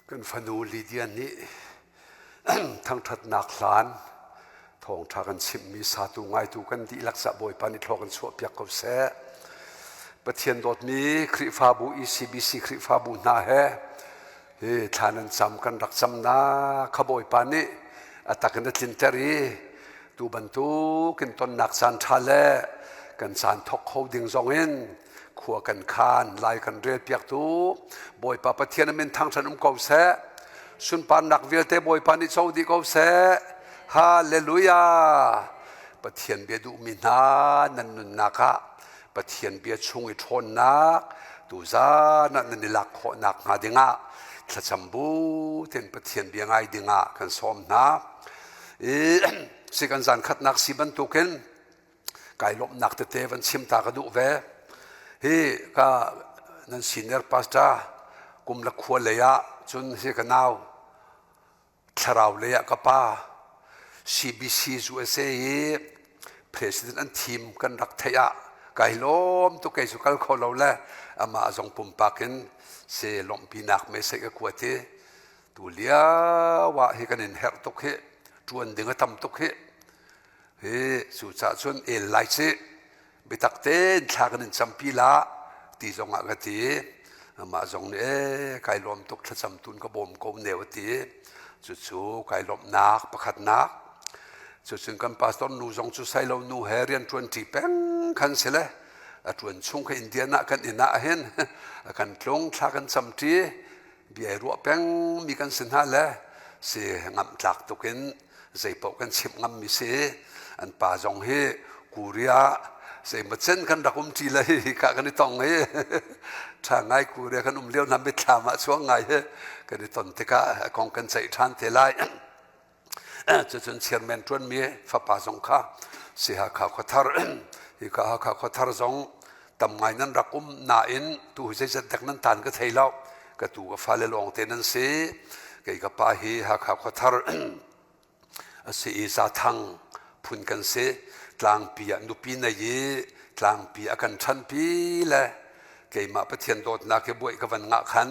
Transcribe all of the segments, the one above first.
Kan fanu Lydia nih thangṭhatnak hlan thawngṭha kan chimhmi satu ngaitu kan dihlak cah Bawipa nih thlaw kan chuahpiak ko seh. Pathian dawtmi Khrihfabu ECBC Khrihfabu hna he hi thla nan cam kan rak camnak kha Bawipa nih a tak in a tlinter i tu bantukin tonnak caan ṭha le kan caan thawk kho ding zong in khua kan khan lai kan rel piaktu Bawipa Pathian min thangṭhat um ko seh. Sunparnak vialte Bawipa nih co dih ko seh. Hallelujah. Pathian bia duhmi hna nan nunnak ah Pathian bia chung i ṭhawnnak tuzan ah nan i lak khawhnak hnga dingah thlacam bu tein Pathian bia ngai dingah kan sawm hna. I si kan zan khatnak si bantukin kai lawmhnak tete van chim ta ka duh ve. Hi ka nan senior pastor kum la khua lei ah cun hi ka nau thlarau lei ah ka pa CBC USA i president an thim kan rak theih ah kai lawm tuk kei cu kal kho lo le amah zong pumpak in se lawmhpinak message ka kuat i tu lio ah hi kan in herh tuk hi ṭuan ding a tam tuk hi Hi cucaah cun el lai ci biatak tein thla kan in campi la ti zong ah ka ti. Amah zong nih ee kai lawm tuk thlacam tun ka bawm ko neu a ti. Cucu kai lawmhnak pakhatnak. Cucun kan pastor nu zong cu sailo nu he rian ṭuan ṭi peng khan si le a ṭuan chung kha Indian ah kan inn ah hin a kan tlung thla kan cam ṭi bia i ruah peng mi kan si hna le si ngamh tlak tuk in zeipaoh kan chimh ngammi si an pa zong hi Korea zeimaw cen kan rak um ṭi le hi ka kan i tong hi ṭha ngai Korea kan um lio hna mitthlam ah chuang ngai hi kan i ton tikah a kong kan ceih ṭhan te lai cucun chairman ṭuanmi fapa zong kha si Hakha khuathar hi ka Hakha khuathar zong tam ngai nan rak um nain tu hi zeizat dek nan tan ka thei lo ka tu ka fale lawng te nan si kei ka pa hi Hakha khuathar a si i Zathang phun kan si tlangpi ah nupi nei i tlangpi a kan ṭhanpi le keimah Pathian dawtnak hi buai ka van ngah khan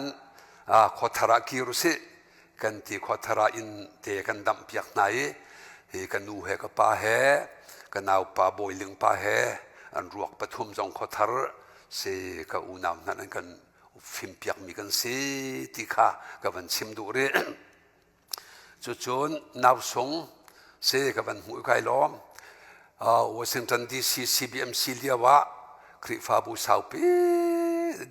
khuathar ah kir usih kan ti khuathar ah inn te kan damh piak hna i hi ka nu he ka pa he ka naupa Bawiling pa he an ruak pathum zong khuathar si ka unau hna an kan fimpiak mi kan si ti kha ka van chim duh rih. Cucun nausung si ka van hmuh kai lawm. Washington DC CBMC lio ah Khrihfabu saupi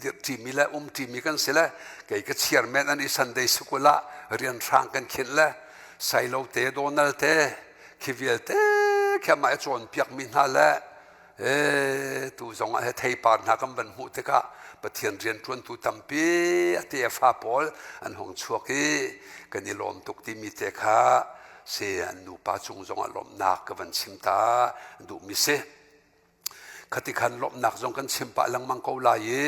dirhṭimi le umṭimi kan si le kei ka chairman an i Sunday School ah rianhrang kan khinh le Sailo te Donald te khi vialte khi amah i cawnpiakmi hna le e tu zong ah he theipar hna kan van hmuh tikah Pathian rianṭuantu tampi a tefa pawl an hung chuak i kan i lawm tuk timi te kha si an nupa cung zongah lawmhnak ka van chim ta duhmi si. Khati khan lawmhnak zong kan chim pah lengmang ko lai i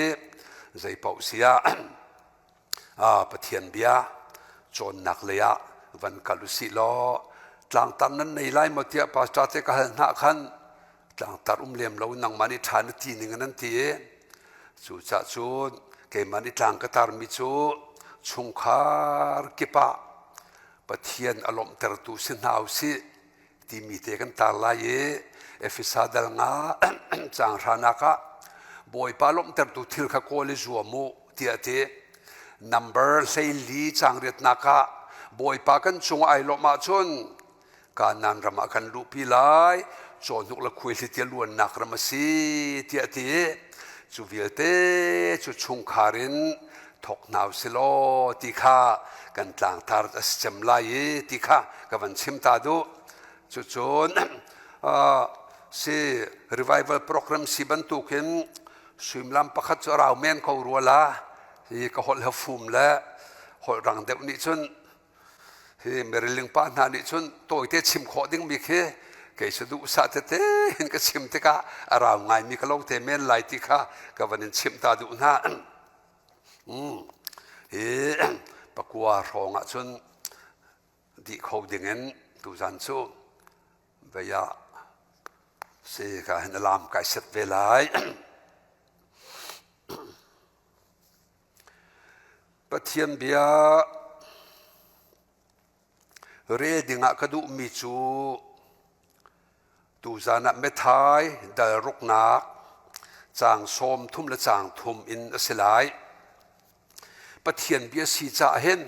zeipaoh si ah Pathian bia cawnnak lei ah van kal usih law tlangtar nan nei lai maw tiah pastor te ka hal hna khan tlangtar um lem lo nangmah nih ṭha na ti ning nan ti i cucah cun keimah nih tlang ka tarmi cu chungkhar kip ah Pathian a lawmhtertu si hna usih timi te kan tar lai i Efesa dal nga caang hranak ah Bawipa lawmhtertu thil kha kawl i zuam u tiah a ti. Number 14 caang riatnak ah Bawipa kan cungah ai lawmh ahcun Kanaan ram ah kan luhpi lai cawhnuk le khuaihliti a luannak ram a si tiah a ti. Cu vialte cu chungkhar in thok hna usih law ti kha kan tlangtar a si cem lai i ti kha ka van chim ta duh. Cucun si revival program si bantukin suimilam pakhat cu a rau men ko rua la hi ka holh he fum le holh rang deuh nih cun Hi Maryling pa hna nih cun tawite chim khawh dingmi khi kei cu duhsah tete in ka chim tikah a rau ngaimi ka lo te men lai ti kha ka van in chimh ta duh hna. Hi pakua hrawng ah cun dih kho dingin tuzan cu vei ah si ka hin alam kai set ve lai. Pathian bia. Rel dingah ka duhmi cu tuzan ah Matthai dal ruknak caang 30 le caang thum in a si lai. Pathian bia si caah hin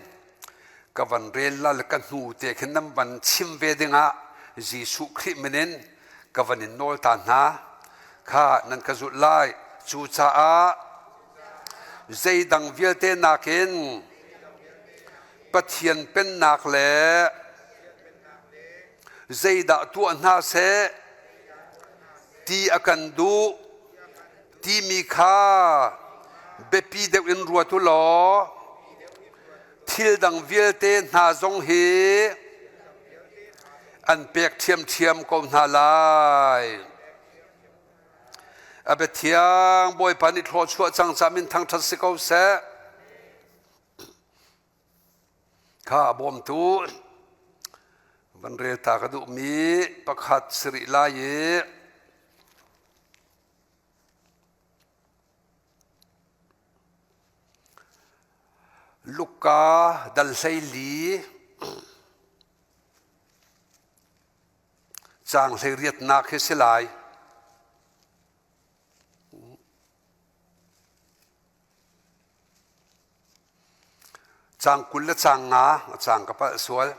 ka van rel la le ka hnu te khin nan van chim ve dingah Jesuh Khrih min in ka van in nawl ta hna. Kha nan ka zulh lai. Cucaah zeidang vialte nakin Pathian pennak le zeidah tuah hna seh ti a kan duh timi kha biapi deuh in ruat u law thil dang vialte hna zong hi an pek ṭhiamṭhiam ko hna lai. A biathiang Bawipa nih thluachuah cang ca min thangṭhat si ko seh. Kha a bawmtu van rel ta ka duhmi pakhat si rih lai i Luka dal 14 caang 18nak hi si lai. Caang 20 le caang nga a caang ka palh sual.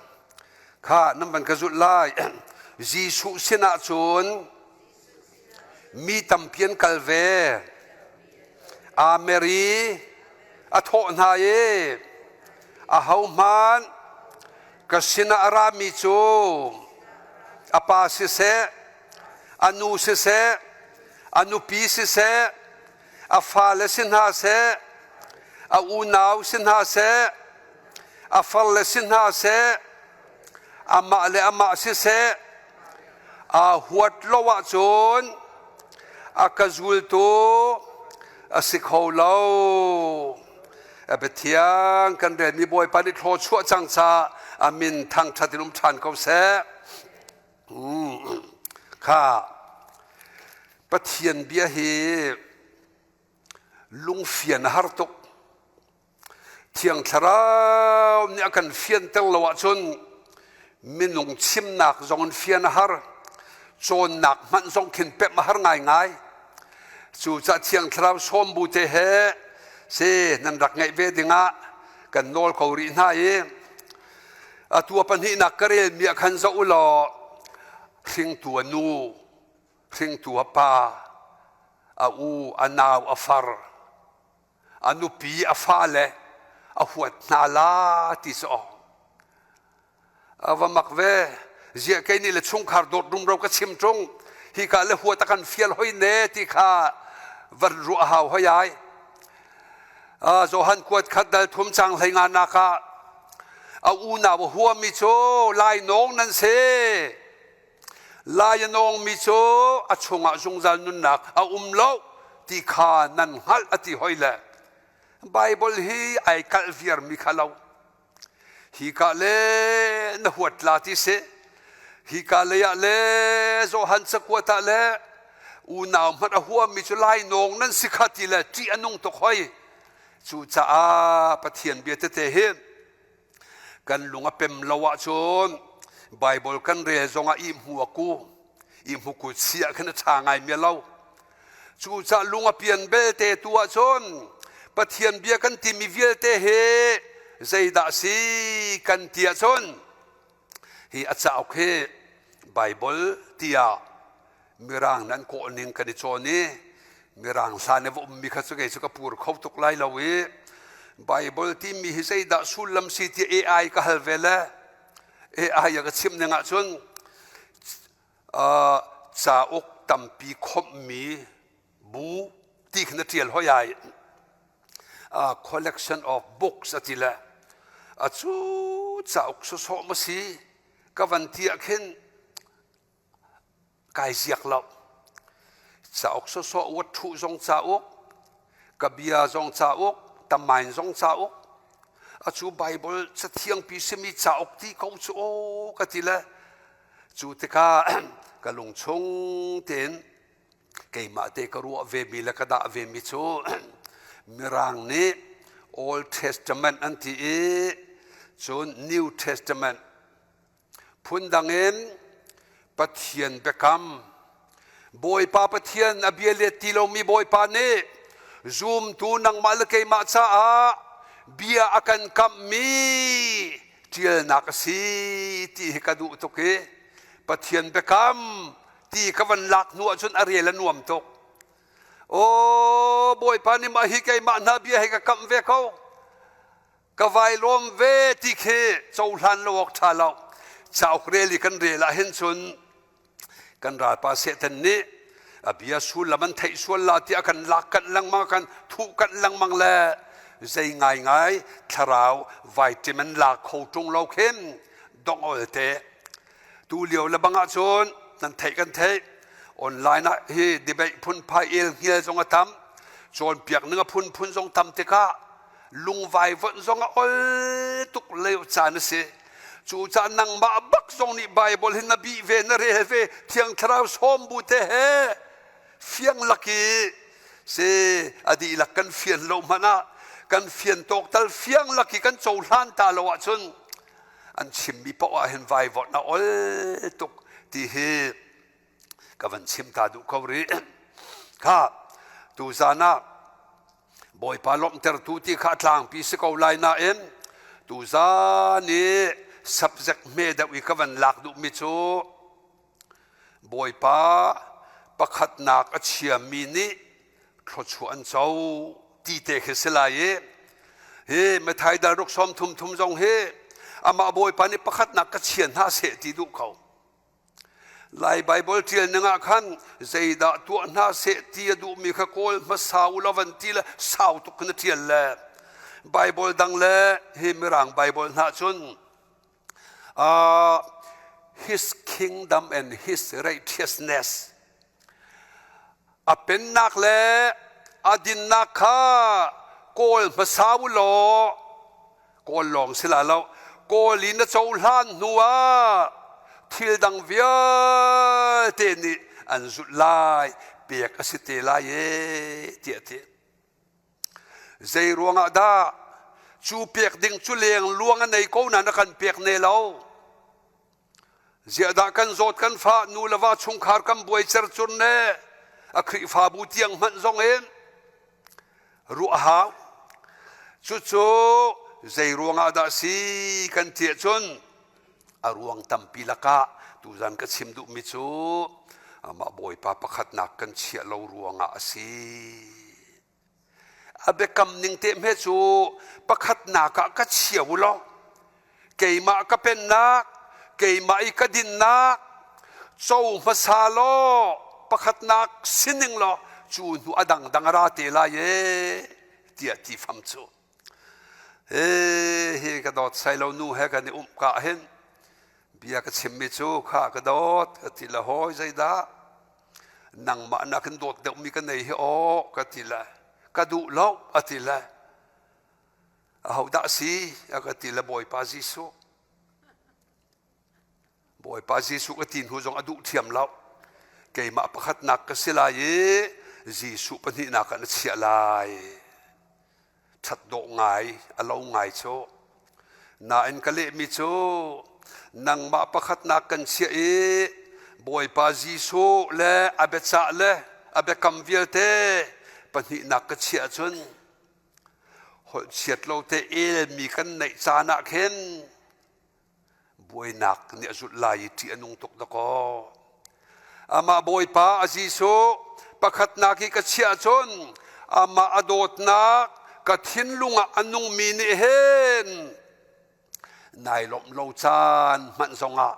Kha nan van ka zulh lai. Jesuh sinah cun mi tampi an kal ve. Aa mer i a thawh hna i ahohmanh ka sinah a rami cu a pa siseh, a nu siseh, a nupi siseh, a fale si hna seh, a unau si hna seh, a farle si hna seh, amah le amah siseh, aa huat lo ahcun a ka zultu a si kho lo. A biathiang kan relmi Bawipa nih thluachuah cang ca a min thangṭhat in um ṭhan ko seh. Kha Pathian bia hi lungfian a har tuk. Thiang Thlarau nih a kan fianter lo ahcun minung chimnak zong in fian a har. Cawnnak hmanh zong khin pemh a har ngaingai. Cucaah Thiang Thlarau sawm bu te he si nan rak ngeih ve dingah kan nawl ko rih hna i atu a pahnihnak ka relmi ah khan zoh u law hringtu a nu hringtu a pa, a u, a nau, a far, a nupi, a fale a huat hna la ti cu aw. A va mak ve. Ziah kei nih le chungkhar dawt rumro ka chim ṭung. Hika le huat a kan fial hoi ne ti kha van ruah hau hoi ai. Johan kuat khat dal thum cang hlei nga nak ah a unau a huami cu lai nawng nan si. Lai a nawngmi cu a chungah zungzal nunnak a um lo ti kha nan hngalh a ti hoi le Baibal hi ai kalh viarmi kha lo. Hika le na huat la ti si. Hika lei ah le Johan cakuat ah le unau hmanh a huammi cu lai nawng nan si kha ti le ṭih a nung tuk hoi. Cucaah Pathian bia tete hi Kan lung a pem lo ahcun Baibal kan rel zongah ihmu a ku. Ihmu ku si ah khin a ṭha ngaimi a lo. Cucaah lung a pian belte tu ahcun Pathian bia kan timi vialte hi zeidah si kan ti ahcun hi a cauk hi Baibal tiah Mirang nan kawh ning kan i cawn i Mirang hlan i va ummi kha cu kei cu ka pur kho tuk lai lo i Bible timi hi zeidah sullam si ti AI ka hal ve le AI a ka chimh ning ahcun uh, cauk tampi khomhmi bu ti khin a ṭial hoi ai uh, collection of books a ti le a cu cauk sawsawh ma si ka van ti ah khin Kai ziak lo. Cauk sawsawh uat ṭhu zong cauk, ka bia zong cauk, tamain zong cauk. Acu Bible cathiangpi simi cauk ti ko cu aw ka ti le cu tikah ka lungchung tein keimah te ka ruah vemi le ka dah vemi cu Mirang nih Old Testament an ti i cun New Testament. Phundang in Pathian biakam Bawipa Pathian a bia let ti lomi Bawipa nih zumtu nangmah le keimah caah bia a kan kamhmi ṭialnak a si ti hi ka duh tuk i Pathian biakam ti ka van lak hnu ahcun a rel a nuam tuk. Aw Bawipa nih mah hi keimah hna bia hi ka kamh ve ko. Ka vai lawm ve ti khi cohlan lo awk ṭha lo. Cauk rel i kan rel ah hin cun kan ralpa Satan nih a bia sullam an theih sual la tiah kan lak kanh lengmang kan thuh kanh lengmang le zei ngaingai thlarau vitamin lak kho ṭung lo khin dongh ol te tu lio le bang ahcun nan theih kan theih online ah hi debate phunphai el hngel zong a tam cawnpiak ning a phunphun zong tam tikah lungvai vonh zong a ol tuk lio caan a si cu caan nangmah bak zong nih Bible hi na bih ve na rel ve Thiang Thlarau sawm bu te he fiang lak i si a dihlak kan fian lo hmanh ah kan fian tawk tal fiang lak i kan cohlan ta lo ahcun an chimmi paoh ah hin vaivuanh a ol tuk ti hi ka van chim ta duh ko rih kha tuzan ah Bawipa lawmhtertu ti kha a tlangpi si ko lai nain tuzan i subject hme deuh i ka van lak duhmi cu Bawipa pakhatnak a chiami nih thluachuah an co ti te khi si lai i hi Matthai dal ruk sawm thum thum zong hi amah Bawipa nih pakhatnak ka chia hna seh ti duh ko. Lai Baibal ṭial ning ah khan zeidah tuah hna seh ti a duhmi kha kawl hmasa u law van ti le sau tuk khin a ṭial le Baibal dang le hi Mirang Baibal hna cun His kingdom and his righteousness. A pennak le a dinnak kha kawl hmasa u law kawl lawng si la lo kawl in na cohlan hnu ah thil dang vialte nih an zulh lai pek a si te lai e tiah ti Zei ruangah dah cu pek ding cu lengluang a nei ko nain a kan pek ne lo? Ziah dah kan zawt kan fah nu le va chungkhar kan buai cercur ne a Khrihfabu tiang hmanh zong in ruah a hau. Cucu zei ruangah dah si kan ti ahcun a ruang tampi lakah tuzan ka chim duhmi cu amah Bawipa pakhatnak kan chiah lo ruangah a si. A biakam ning te hme cu pakhatnak ah ka chia u law keimah ka pennak keimah i ka dinnak co hmasa law pakhatnak sining law cu hnu a dangdang a ra te lai e tiah ti fam cu he hi ka dawt sai lo nu he kan i um ka hin bia ka chimmi cu kha ka dawt ka ti le hawi zeidah nangmah nakin dawt deuhmi ka nei hi aw ka ti le ka duh lo a ti le ahodah si a ka ti le Bawipa Jesuh Bawipa Jesuh ka ti hnu zong a duh thiam lo keimah pakhatnak ka si lai i Jesuh pahnihnak ah na chiah lai ṭhat dawh ngai a lo ngai cu nain ka lehmi cu nangmah pakhatnak kan chiah i Bawipa Jesuh le a biacah le a biakam vialte pahnihnak ka chiah cun holh chiat lo te elmi kan neih caan ah khin buainak nih a zulh lai i ṭih a nung tuk dakaw. Amah Bawipa a Jesuh pakhatnak i ka chiah cun amah a dawtnak ka thinlung ah a nungmi nih hin nai lawmh lo caan hmanh zongah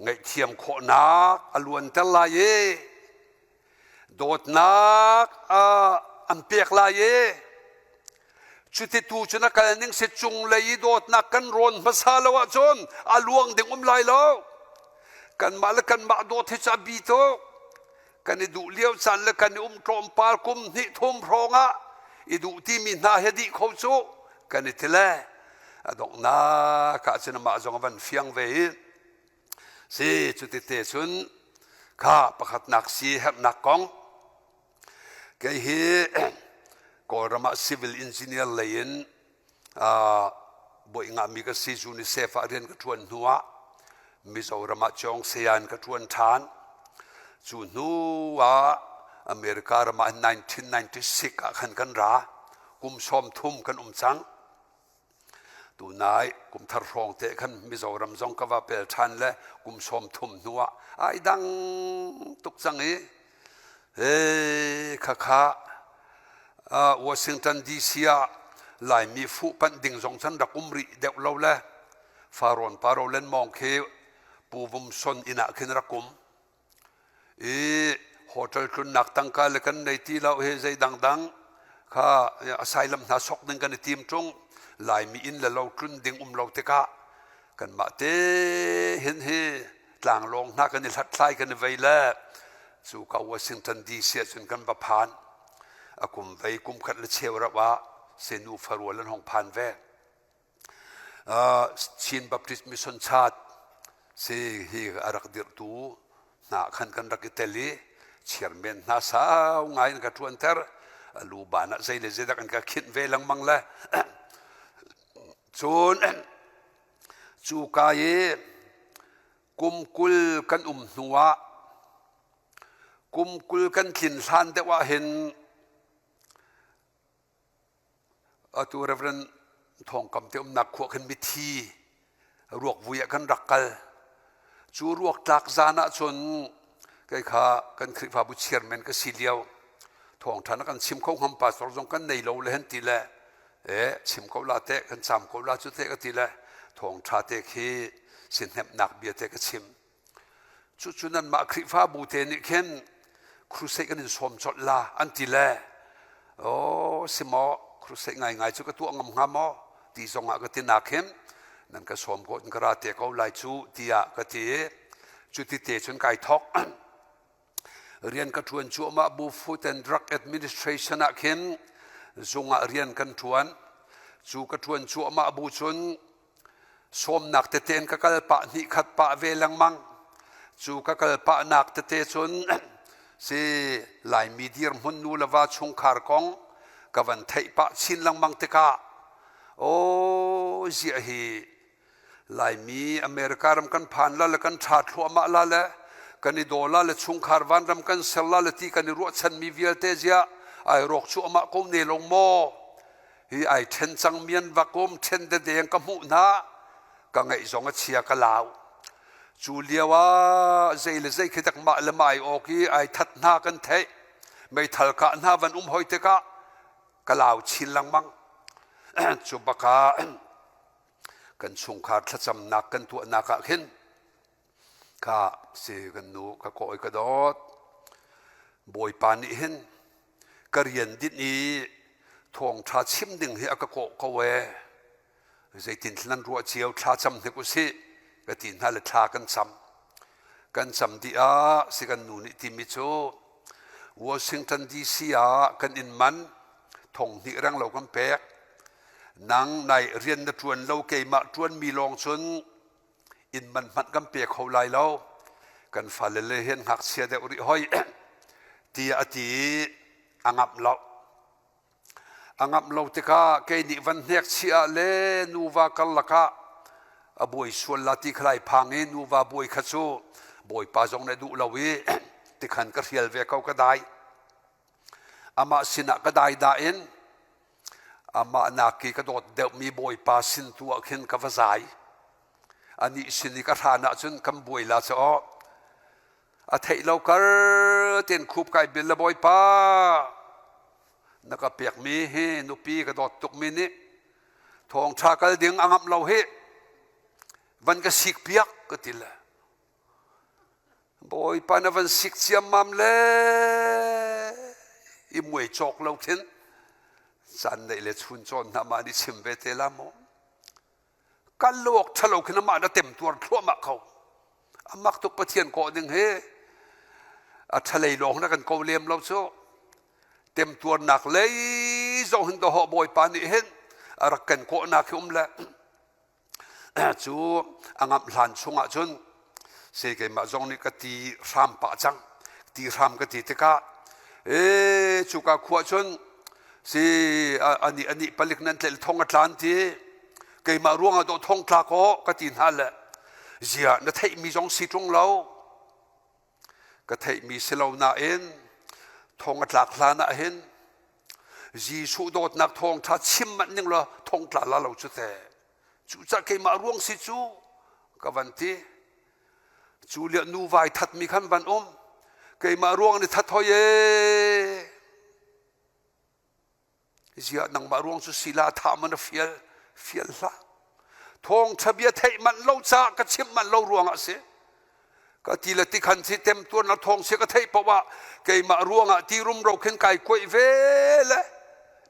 ngaihthiam khawhnak a luanter lai i dawtnak an pek lai i cuti tu cu na kal ning si cunglei i dawtnak kan rawn hmasa lo ahcun a luang ding um lai lo kanmah le kanmah dawt hi cu a bi tuk kan i duh lio caan le kan i um tlawmpal kum hnih thum hrawng ah i duh timi hna he dih kho cu kan i ti le a donghnak ah cun amah zong a van fiang ve i Si cutite cun kha pakhatnak si herhnak kong kei hi Kawlram ah civil engineer lei in bawi ngahmi ka si UNICEF ah rian ka ṭuan hnu ah. Mizoram ah Cawng saya in ka ṭuan ṭhan. Cu hnu ah America ram ah 1996 ah khan kan ra. Kum 30 kan um cang. Tunai kum thar hrawng te khan Mizoram zong ka va pel ṭhan le kum 30 hnu ah ai dang tuk cang i Hey, khakha Washington DC ah Laimi fuh panh ding zong chan rak um rih deuh lo le Farrawn pa Roland Mawng khi Pu Vum Son inn ah khin rak um. I hotel tlunnak tangka le kan nei ti lo hi zei dangdang kha asylum hna sok ding kan i tim ṭung. Laimi inn le lo tlun ding um lo tikah kanmah te hin hi tlanglawng hna kan i hlathlai kan i vei le cu ka Washington DC ah cun kan va phan. A kum vei kum khat le cheu rauh ah senu farual an hong phan ve. Chin Baptist Mission Church si hi a rak dirhtu hna khan kan rak i tel i chairman hna sau ngai in ka ṭuanter. A lu ban ah zei le zei dak an ka khinh ve lengmang le cun cu ka i kum 20 kan um hnu ah kum 20 kan tlin hlan deuh ah hin Atu Reverend Thawng Kam te umnak khua khin mithi ruak vui ah kan rak kal. Cu ruak tlak zan ah cun kei kha kan Khrihfabu chairman ka si lio. Thawngṭha na kan chim kho ngam pastor zong kan nei lo le hen ti le e chim ko la te kan cam ko la cu te ka ti le thawngṭha te khi sinhnemhnak bia te ka chim. Cucu nanmah Khrihfabu te nih khin crusade kan in sawm colh la an ti le aw si maw crusade ngaingai cu ka tuah ngam hnga maw ti zong ah ka ti nak hin nan ka sawm ko ka ra te ko lai cu tiah ka ti cu ti te cun kai thok rian ka ṭuan cuahmah bu Food and Drug Administration ah khin zung ah rian kan ṭuan cu ka ṭuan cuahmah bu cun Sawmnak tete in ka kal pah hnih khat pah ve lengmang. Cu ka kal pahnak tete cun si Laimi dirhmun nu le va chungkhar kong ka van theih pah chin lengmang tikah aw ziah hi Laimi America ram kan phan la le kan ṭha thluahmah la le kan i daw la le chungkhar vanram kan ser la le ti kan i ruahchanmi vialte ziah ai rawk cuahmah ko ne lo maw Hi ai ṭhen cang mian vakum ṭhen dedeng ka hmuh hna ka ngaih zong a chia ka lau. Cu lio ah zei le zei khi dak mah le mai awk i ai that hna kan theih. Meithal kah hna van um hoi tikah ka lau chin lengmang. Cu baka kan chungkhar thlacamnak kan tuahnak ah khin Kha si kan nu ka kawi ka dawt. Bawipa nih hin ka rian dinh i thawngṭha chim ding hi a ka kawh ko ee. Zeitin nan ruah cio thla cam hnik usih ka ti hna le thla kan cam. Kan cam dih ah si kan nu nih timi cu Washington DC ah kan inn man thong hnih reng lo kan pek. Nang nai rian na ṭuan lo keimah ṭuanmi lawng cun inn man hmanh kan pe kho lai lo kan fale le hin ngakchia deuh rih hoi tiah a ti i a ngamh lo a ngamh lo tikah kei nih van hnek chih ah le nuva karlak ah a buai sual la ti khalai phang i nuva buai kha cu bawipa zong nih duh lo i tikhan ka hrial ve ko ka dai Amah sinah ka daida in amah nak i ka dawt deuhmi Bawipa sin tu ah khin ka va zai. Anih sin i ka hran ahcun kan buai la cu aw. A theih lo kar ten khup kai bil le Bawipa na ka pekmi hi nupi ka dawt tukmi nih thawngṭha kal ding a ngamh lo hi van ka sik piak ka ti le Bawipa na van sik ciammam le i muai cawk lo khin caan neih le chun cawn hna mah nih chim ve te la maw kal lo awk ṭhalo khin amah na temtuar thluahmah kho amak tuk Pathian kawh ding hi a ṭhalei lawng na kan ko lem lo cu temtuarnak lei zong hin dawhawh Bawipa nih hin a rak kan kawhnak hi um le Cu a ngamh hlan chungah cun se keimah zong nih ka ti hram pah cang. Ti hram ka ti tikah ee cuka khua cun si ani ani palik nan tlel thong a tlan ti keimah ruangah dawh thong tla ko ka ti hna le. Ziah na theihmi zong si ṭung lo. Ka theihmi si lo nain thong a tlak hlan ah hin Jesuh dawtnak thawngṭha chim manh ning law thong tla la lo cu teh. Cucah keimah ruang si cu ka van ti. Cu lio nu vai thatmi khan van um. Keimah ruang ni that hoi ee. Ziah nangmah ruang cu sila tha man a fial fial hlah. Thawngṭha bia theih manh lo caah ka chimh manh lo ruangah a si. Ka ti le tikhan si temtuarnak thawng sia ka theih paoh ah keimah ruangah ti rumro khin kai kuaih ve le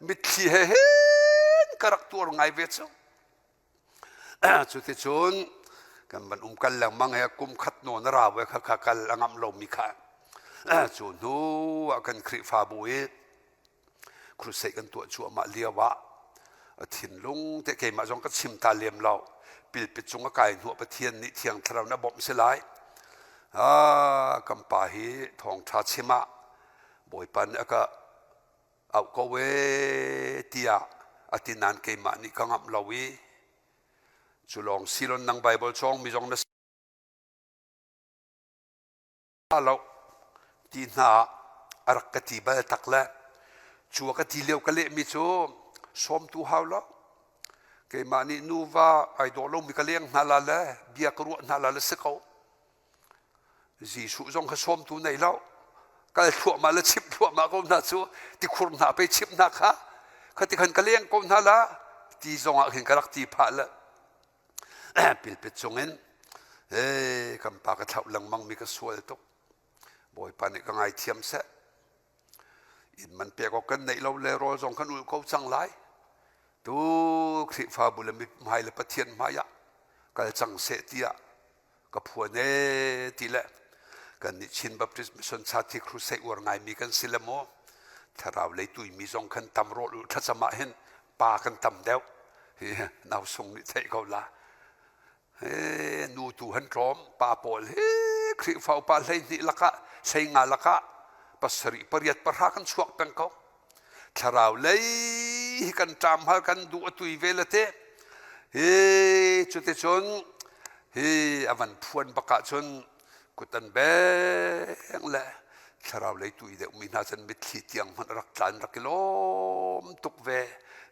mitthli he hin ka rak tuar ngai ve cu. Cuticun kan van um kal lengmang he kum khat nawn a rau kha kha kal a ngamh lomi kha cu hnu ah kan Khrihfabu i crusade kan tuah cuahmah lio ah a thinlung te keimah zong ka chim ta lem lo pilpit cung a kai hnuah Pathian nih thiang thlarau na bawmh si lai ah kan pa hi thawngtha chim ah Bawipa nih a ka auh ko ee tiah a ti nain keimah nih ka ngamh lo i cu lawng silon nang Bible cawng mi zong na lo ti hna a rak ka ti bal tak le cu a ka ti lio ka lehmi cu sawmtu hau lo keimah nih nuva ai dawh lomi ka leng hna la le bia ka ruah hna la le si ko Jesuh zong kha sawmtu nei lo kal thluahmah le chimh thluahmah ko hna cu tikhur hna pe chimh hna kha kha ti khan ka leng ko hna la ti zong ah khin ka rak ti phah le pilpit cungin ee kan pa ka thlauh lengmang mi ka sual tuk Bawipa nih ka ngaithiam seh inn man pek awk kan neih lo le rawl zong kan ul ko cang lai tu Khrihfabu le mi hmai le Pathian hmai ah kal cang seh tiah ka phuan ee ti le kan nih Chin Baptist Mission Chati Crusade uar ngaimi kan si le maw thlarau lei tuimi zong khan tam rawl ul thlacam ah hin pa kan tam deuh hi nau sung nih theih ko la he nu tu han tlawm pa pawl hi Khrihfa upa 12 lakah 15 lakah pasarih pariat pahra kan chuak peng ko thlarau lei hi kan ṭam hal kan duh a tui ve le te hi cuticun hi a van phuan bak ahcun kut an beng le thlarau lei tui deuhmi hna cun mitthli tiang hmanh rak tlan rak i lawm tuk ve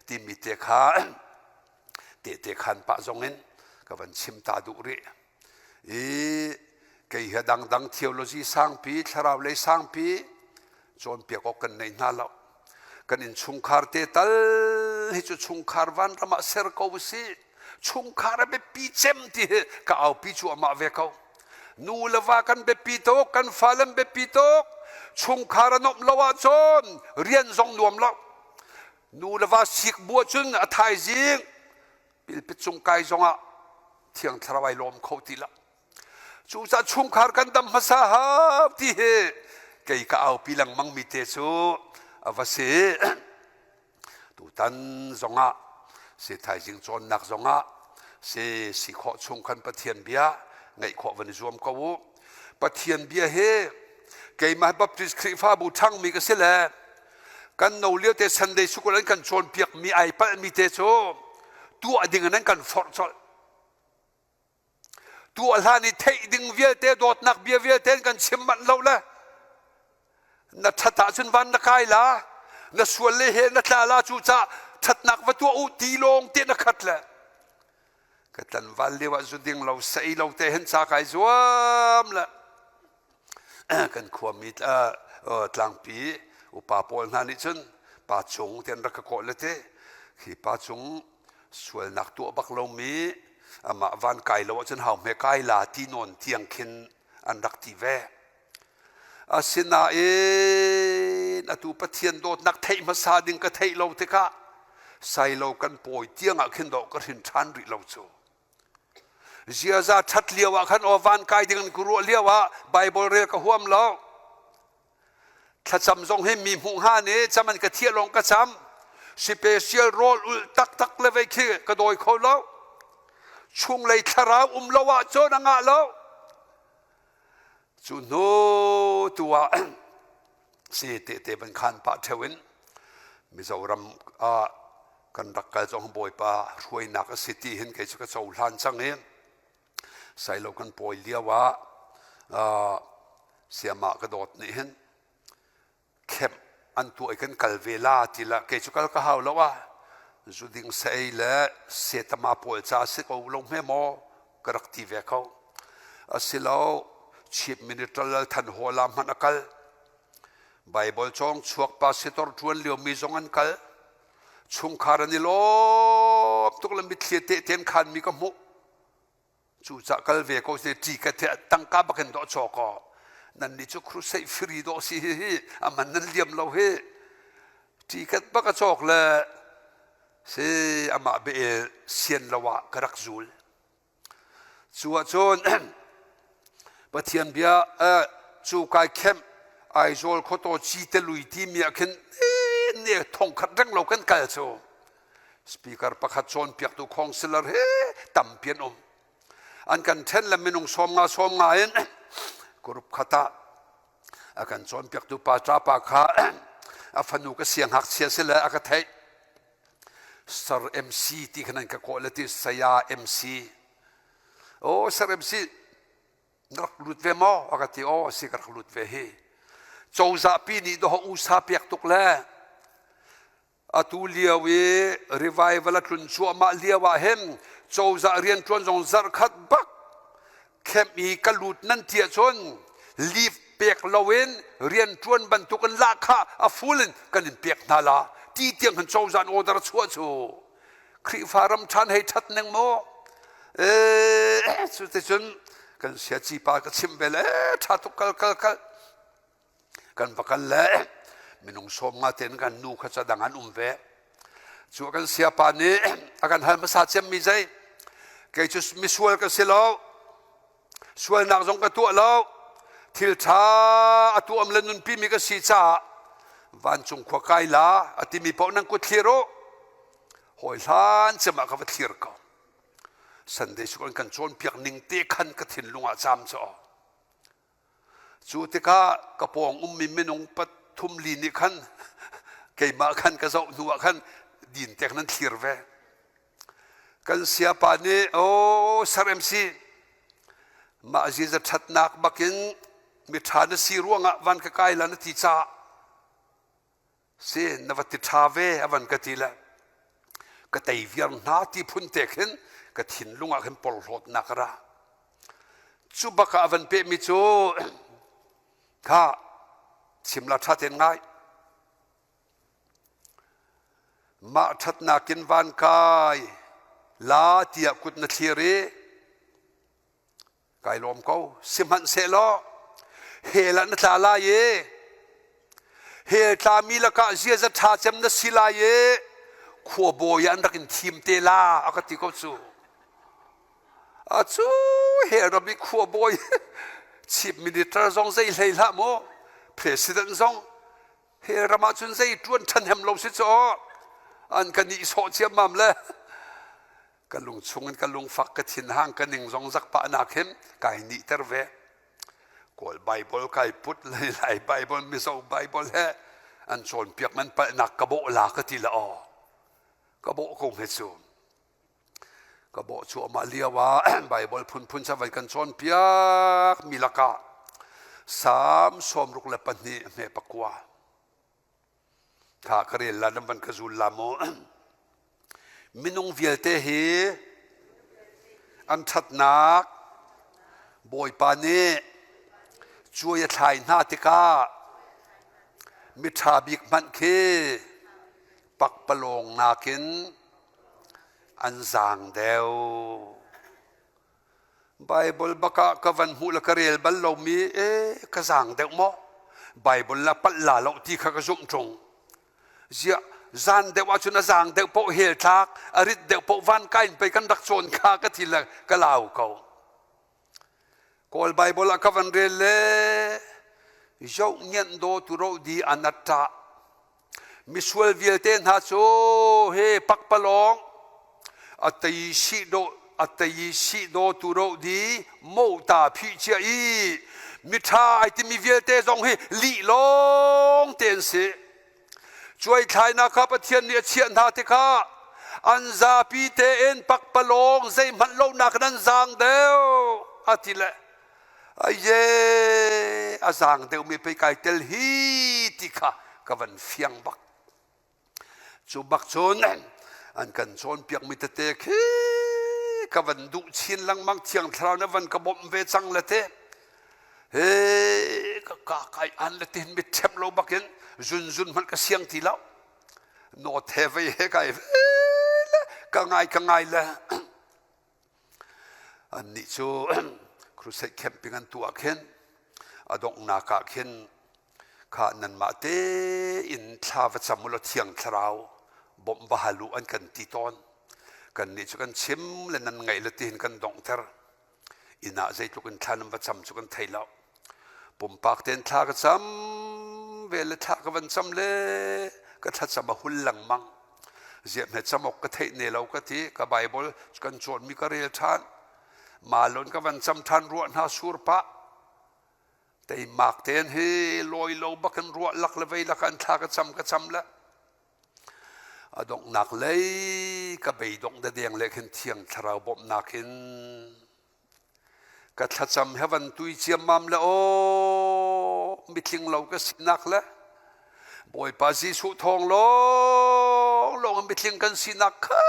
timi te kha tehte khan pah zong in ka van chim ta duh rih i kei hi dangdang theology sangpi thlarau lei sangpi cawnpiak awk kan nei hna lo kan innchungkhar te tal hi cu chungkhar vanram ah ser ko usih chungkhar a biapi cem ti hi ka aupi cuahmah ve ko nu le va kan biapi tuk kan fale an biapi tuk chungkhar a nuamh lo ahcun rian zong nuam lo nu le va sik bu ahcun a thaizing pilpit cung kai zongah thiang thlarau ai lawm kho ti lo cucaah chungkhar kan dam hmasa hau ti hi kei ka aupi lengmang mi te cu a va si tutan zongah si thaizing cawnnak zongah si si khawh chung khan Pathian bia ngaih khawh van i zuam ko u Pathian bia hi keimah Baptist Khrihfabu ṭhangmi ka si le kan no lio te Sunday school an kan cawnpiak mi ai palh mi te cu tuah ding in an kan forh colh tuah hlan i theih ding vialte dawtnak bia vialte an kan chim manh lo le na ṭhat ahcun van na kai la na sual le he na tla la cu cah ṭhatnak va tuah u ti lawng te na khat le ka tlanval lio ah zu ding lo sei lo te hen ca kai zuam le kan khuami tlangpi upa pawl hna nih cun pa cung ti an rak ka kawh le te khi pa cung sualnak tuah bak lomi amah van kai lo ahcun hau hme kai la ti nawn tiang khin an rak ti ve asinain atu Pathian dawtnak theih hmasa ding ka theih lo tikah sailo kan pawi tiang ah khin dawh ka hrin ṭhan rih lo cu Ziaza ṭhat lio ah khan aw van kai ding in ka ruah lio ah Bible rel ka huam lo. Thlacam zong hi mi hmuh hnga ne cam an ka thiah lawng ka cam. Special rawl ulh taktak le vei khi ka dawi kho lo. Chunglei thlarau um lo ahcun a ngah lo. Cu hnu tu ah si tehte van khan pah ṭheo in Mizoram ah kan rak kal zong Bawipa hruainak a si ti hin kei cu ka cohlan cang i. Sailo kan pawi lio ah siamah ka dawt nih hin camp an tuah i kan kal ve la ti la kei cu kal ka hau lo ah zu ding sa ei le setama pawl ca si ko lo hme maw ka rak ti ve ko. Asilo Chief Minister Lal Than Hawla hmanh a kal. Bible cawng chuak pastor ṭuan liomi zong an kal. Chungkhar an i lawm tuk le mitthli te ten khan mi ka hmuh. Cucah kal ve ko se ṭi ka the tangka bakin dawh chaw ko. Nan nih cu crusade free dawh si hi hi a man nan liam lo hi. Ṭikat bak a cawk le si amah be sian lo ah ka rak zul. Cu ahcun Pathian bia cu kai khem Aizawl khuataw cite lui timi ah khin ne thongkhat reng lo kan kal cu. Speaker pakhat cawnpiaktu councilor he tampi an um. An kan ṭhen le minung 50 50 in group khat ah a kan cawnpiaktu pa ṭapa kha a fanu ka siangngakchia si le a ka theih. Sir MC ti khan an ka kawh le ti Saya MC. Oh Sir MC na rak lut ve maw? A ka ti aw si ka rak lut ve hi. Cozah pi nih doh usa pek tuk le atu lio i revival a tlun cuahmah lio ah hin cozah rianṭuan zong zarhkhat bak camp i ka lut nan ti ahcun leave pek loin rianṭuan bantuk in lahkhah a full in kan in pek hna la ti tiang hin cozah in order chuah cu Khrihfa ram ṭhan hei ṭhat ning maw ee cuticun kan siaci pa ka chimh ve le ṭha tuk kal kal kal kan va kal le minung 50 tein kan nu kha ca dang an um ve cu kan siapa nih a kan hal hmasa cemmi zei kei cu misual ka si lo sualnak zong ka tuah lo thil ṭha a tuam le nunpi mi ka si caah vancung khua kai la a timi paoh nan kut thlir u hawi hlan cem ah ka va thlir ko Sunday school an kan cawnpiak ning te khan ka thinlung ah caam cu Cu tikah ka pawng ummi minung pathum li nih khan keimah khan ka zoh hnu ah khan din tek nan thlir ve. Kan siapa nih aw Sir MC mah ziza ṭhatnak bakin miṭha na si ruangah van ka kai la na ti caah si na va ti ṭha ve a van ka ti le ka tei viar hna ti phun te khin ka thinlung ah khin porhlawtnak a ra cu bak ah a van pehmi cu kha chim la ṭha ten ngai mah ṭhatnak in van kai la tiah kut na thlir i Kai lawm ko. Sihmanhsehlaw hell ah na tla lai i hell tlami lakah ziaza ṭha cem na si lai i khuabawi ah an rak in thim te la a ka ti ko cu. A cu hell ram i khuabawi chief minister zong zei hlei hlah mu president zong hell ram ah cun zei ṭuan ṭhahnem lo si cu an ka nihsawh ciammam le Ka lung chungin ka lungfak ka thinhang ka ning zong zak pah nak hin kai nihter ve. Kawl Bible kai put lai Lai Bible Mizo Bible he an cawnpiak man palhnak ka bawh la ka ti la aw. Ka bawh ko hme cu. Ka bawh cuahmah lio ah Bible phunphun sa vai kan cawnpiak mi lakah Salm 62 hme pakua Kha ka rel la nan van ka zul la maw? Minung vialte hi an ṭhatnak Bawipa nih cuai a thlai hna tikah miṭha bik hmanh khi pakpalawng nakin an zaang deuh. Baibal bak ah ka van hmuh le ka rel bal lomi e ka zaang deuh maw? Baibal la palh la lo ti kha ka zumh ṭung. Ziah zan deuh ahcun a zaang deuh paoh hel thlak, a rit deuh paoh van ka in pei kan rak cawn kha ka ti le ka lau ko. Kawl Baibal ah ka van rel le zoh ngianh daw tu ro di anatta Misual vialte hna cu he pakpalawng a tei sih dawh a tei sih daw tu ro di mota phih cia i miṭha ai timi vialte zong hi lih lawng te an si. Cuaithlainak kha Pathian nih a chiah hna tikah an zapi tein pakpalawng zeihmanh lonak in an zaang deuh. A ti le aye a zaang deuhmi pei kai tel hi ti kha ka van fiang bak. Cu bak cun an kan cawnpiakmi tete khi ka van duh chin lengmang. Thiang Thlarau na van ka bawmh ve cang le te he ka ka kai an le tin mit ṭhep lo bakin zunzun hmanh ka siang ti lo. Nawt he vei he kai ve le ka ngai ka ngai le annih cu crusade camping an tuah khin a donghnak ah khin kha nanmah tein thla va cam u law Thiang Thlarau bawmh va hal u an kan ti tawn. Kannih cu kan chim le nan ngaih le tihin kan donghter. Inn ah zeitluk in thla nan va cam cu kan thei lo. Pumpak tein thla ka cam ve le thla ka van cam le ka thlacam a hul lengmang. Ziah hme cam awk ka theih ne lo ka ti. Ka Bible kan cawnmi ka rel ṭhan. Malon ka van cam ṭhan ruah hna sur pah. Teimak tein hi lawi lo bakin ruah lak le vei lak an thla ka cam ka cam le a donghnak lei ka beidongh dadeng le khin Thiang Thlarau bawmhnak in ka thlacam he van tui ciammam le aw mitling lo ka sinak le Bawipa Jesuh thawng lawng lawng in mitling kan sinak kha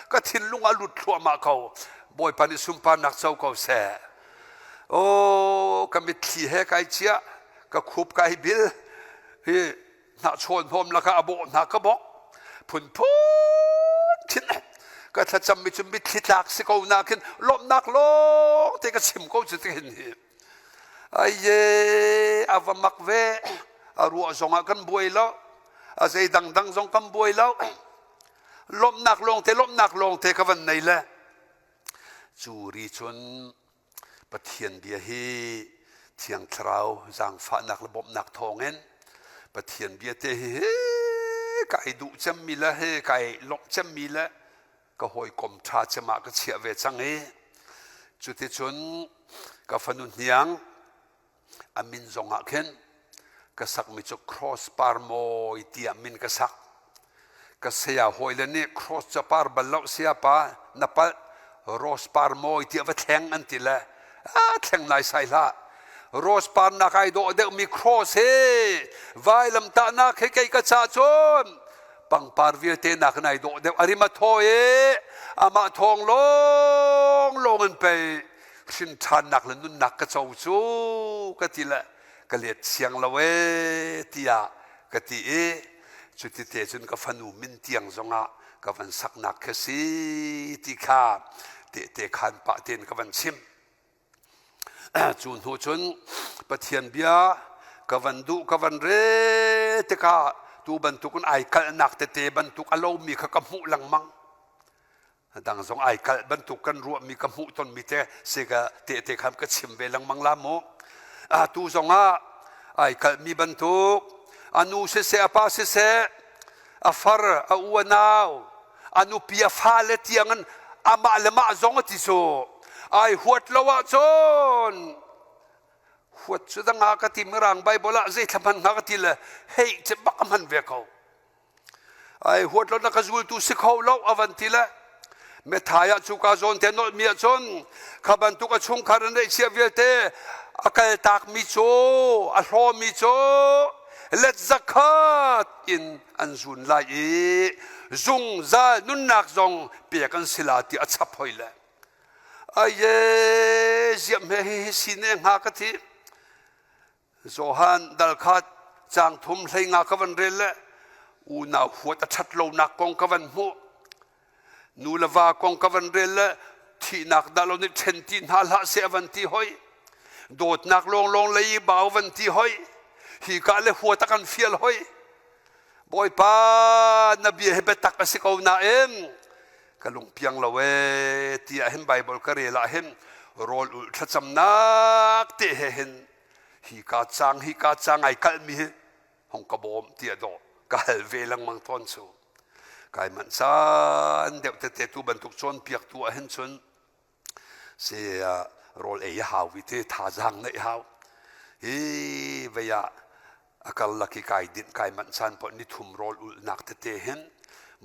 ka thinlung a lut thluahmah ko. Bawipa nih sunparnak co ko seh. Aw ka mitthli he kai chiah, ka khup kai bil, hi hnahchawl hnawm lakah a bawh hna ka bawk. Phunphun khin ka thlacam mi cu mitthli tlak si ko na khin lawmhnak lawng te ka chim ko cu ti hin hi. Aiye, a va mak ve. A ruah zongah kan buai lo. A zei dangdang zong kan buai lo. Lawmhnak lawngte, lawmhnak lawngte ka van nei le. Cu ri cun Pathian bia hi Thiang Thlarau zaangfahnak le bawmhnak thawngin Pathian bia te hi kai duh cemmi le he kai lawmh cemmi le ka hawikom ṭha cem ah ka chiah ve cang i cuticun ka fanu hniang a min zongah khin ka sakmi cu Cross Par Mawi tiah min ka sak. Ka saya hawile nih Cross cu par bal lo sayapa na palh, Rose Par Mawi tiah va thleng an ti le a thleng nai sai hlah. Rose par nak ai dawh deuhmi cross he vailamtahnak he kei ka ca cun pangpar vialte nak in ai dawh deuh, a rim a thaw i amah thawng lawng lawng in pei hrin ṭhannak le nunnak ka co cu ka ti le ka let siang lo ee tiah ka ti i cuti te cun ka fanu min tiang zongah ka van saknak khi si ti kha tehte khan pah tein ka van chim. Cu hnu cun Pathian bia ka van duh ka van re tikah tu bantukin ai kalhnak tete bantuk a lomi kha ka hmuh lengmang. Dang zong ai kalh bantuk kan ruahmi ka hmuh tonmi te si ka tehte khan ka chim ve lengmang la mu. Tu zongah ai kalhmi bantuk a nu siseh a pa siseh a far a u a nau a nupi a fale tiangin amah le mah zong a ti cu ai huat lo ahcun huat cu danga ka ti. Mirang Bible ah zei thla hman hnga ka ti le hei cu bak a hman ve ko. Ai huat lo na ka zultu si kho lo a van ti le Methai ah cuka zawn te nolh mi ahcun kha bantuk a chungkhar an neihchiah vialte a kaltak mi cu a hlaw mi cu let zakhat in an zun lai i zungzal nunnak zong pek an si la ti a chap hoi le aye ziam he hi si ne hnga ka thi. Johan dal khat caang thum 15 ka van rel le unau huat a ṭhat lonak kong ka van hmuh. Nu le va kong ka van rel le thihnak dah lo nih ṭhen ti hna hlah seh a van ti hoi. Dawtnak lawnglawng lei bau van ti hoi. Hi ka le huat a kan fial hoi. Bawipa na bia hi biatak a si ko nain ka lungpiang lo ee tiah hin Bible ka rel ah hin rawl ulh thlacamnak te he hin hi ka cang hi ka cang ai kalhmi hi hong ka bawm tiah dawh ka hal ve lengmang tawn cu. Kai manh caan deuh tete tu bantuk cawnpiaktu ah hin cun si rawl ei a hau i te thazaang neih hau hi vei ah a karlak i kai dinh kai manh caan poh nithum rawl ulhnak tete hin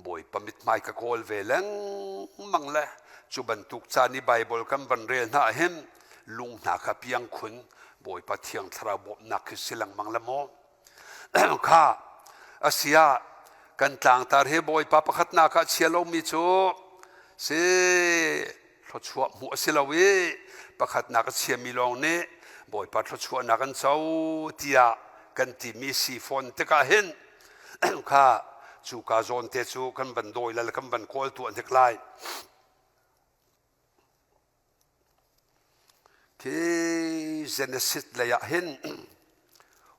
Bawipa mithmai ka kawl ve lengmang le cu bantuk caan i Bible kan van rel hna hin. lung hna kha piang khun. Bawipa Thiang Thlarau bawmhnak khi si lengmang le maw? Kha asia kan tlangtar hi Bawipa pakhatnak ah chia lomi cu si thluachuah hmuh a si lo i pakhatnak a chiami lawng nih Bawipa thluachuahnak an co tiah kan timi si fawn tikah hin kha cuka zawn te cu kan van dawi le kan van kawl tuah hnik lai. Khi Genesis lei ah hin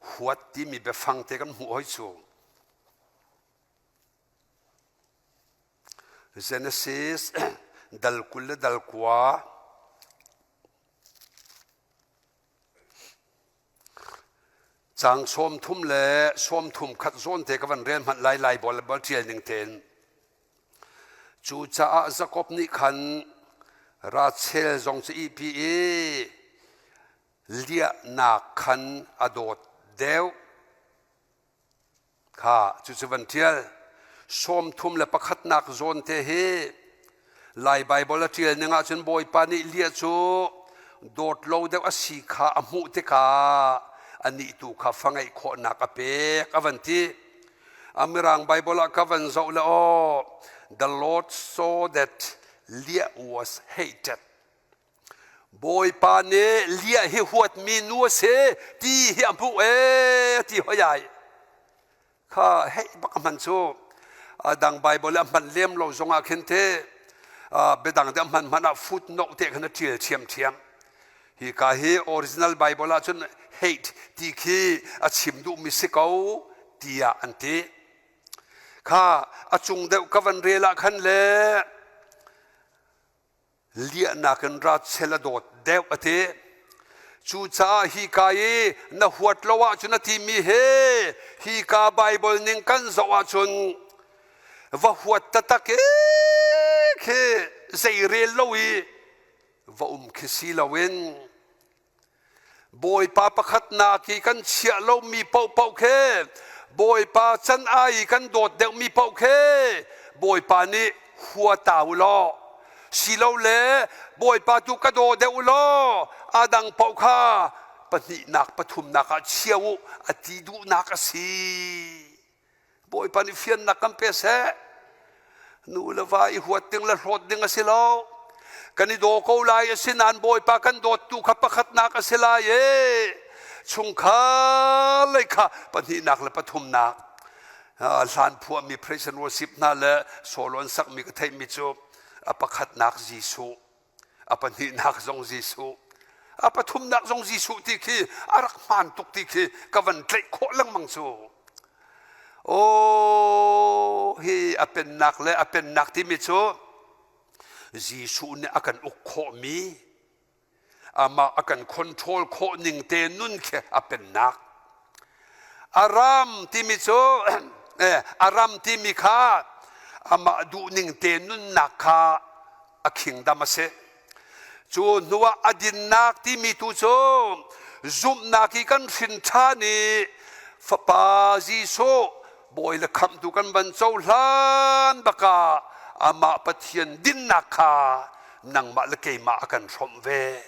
huat timi biafang te kan hmuh hoi cu. Genesis dal 20 le dal 9 Caang 30 le 31 zawn te ka van rel hmanh lai lai bol bol ṭial ning tein. Cucaah Jakob nih khan Rachel zong cu ihpi i liahnak khan a dawt deuh. Kha cucu van ṭial. 31nak zawn te hi Lai Baibal a ṭial ning ahcun Bawipa nih Leah cu dawt lo deuh a si kha a hmuh tikah anih tu kha fa ngeih khawhnak a pek a van ti. A Mirang Baibal ah ka van zoh le aw The Lord saw that Leah was hated. Bawipa nih Leah hi huatmi nu a si ti hi a hmuh ee ti hoi ai. Kha hei bak a hman cu a dang Bible a hman lem lo zong ah khin te biadang te a hman hman ah footnote te khan a ṭial ṭhiamṭhiam. Hi ka hi original Bible ah cun hate ti khi a chim duhmi si ko tiah an ti. Kha a cung deuh ka van rel ah khan le liahnak in Rachel a dawt deuh a ti. Cucaah hika i na huat lo ahcun a timi he hika Baibal ning kan zoh ahcun va huat taktak e khi zei rel lo i va um khi si loin Bawipa pakhatnak i kan chiah lomi paohpaoh khi Bawipa can ai i kan dawt deuhmi paoh khi Bawipa nih hua ta u law silole Bawipa tu ka daw deuh u law a dang paoh kha pahnihnak pathumnak ah chia u a ti duhnak a si. Bawipa nih fiannak kan pe seh. Nu le va i huat ding le hlawt ding a si lo. Kan i daw ko lai a si nain Bawipa kan dawttu kha pakhatnak a si lai e. Chungkhar lei kha pahnihnak le pathumnak. Hlan phuahmi praise and worship hna le solo an sakmi ka theihmi cu a pakhatnak Jesuh a pahnihnak zong Jesuh, a pathumnak zong Jesuh ti khi a rak hmaan tuk ti khi ka van tlaih khawh lengmang cu. Aw hi a pennak le a pennak timi cu Jesuh nih a kan uk khawhmi amah a kan control khawh ning te nun khi a pennak. A ram timi cu a ram timi kha amah duhning te nunnak kha a kingdom a si. Cu hnuah a dinnak timi tu cu zumhnak i kan hrin ṭhan i Fapa Jesuh bawi le khamhtu kan van cohlan bakah amah Pathian dinnak kha nangmah le keimah a kan hrawmh ve.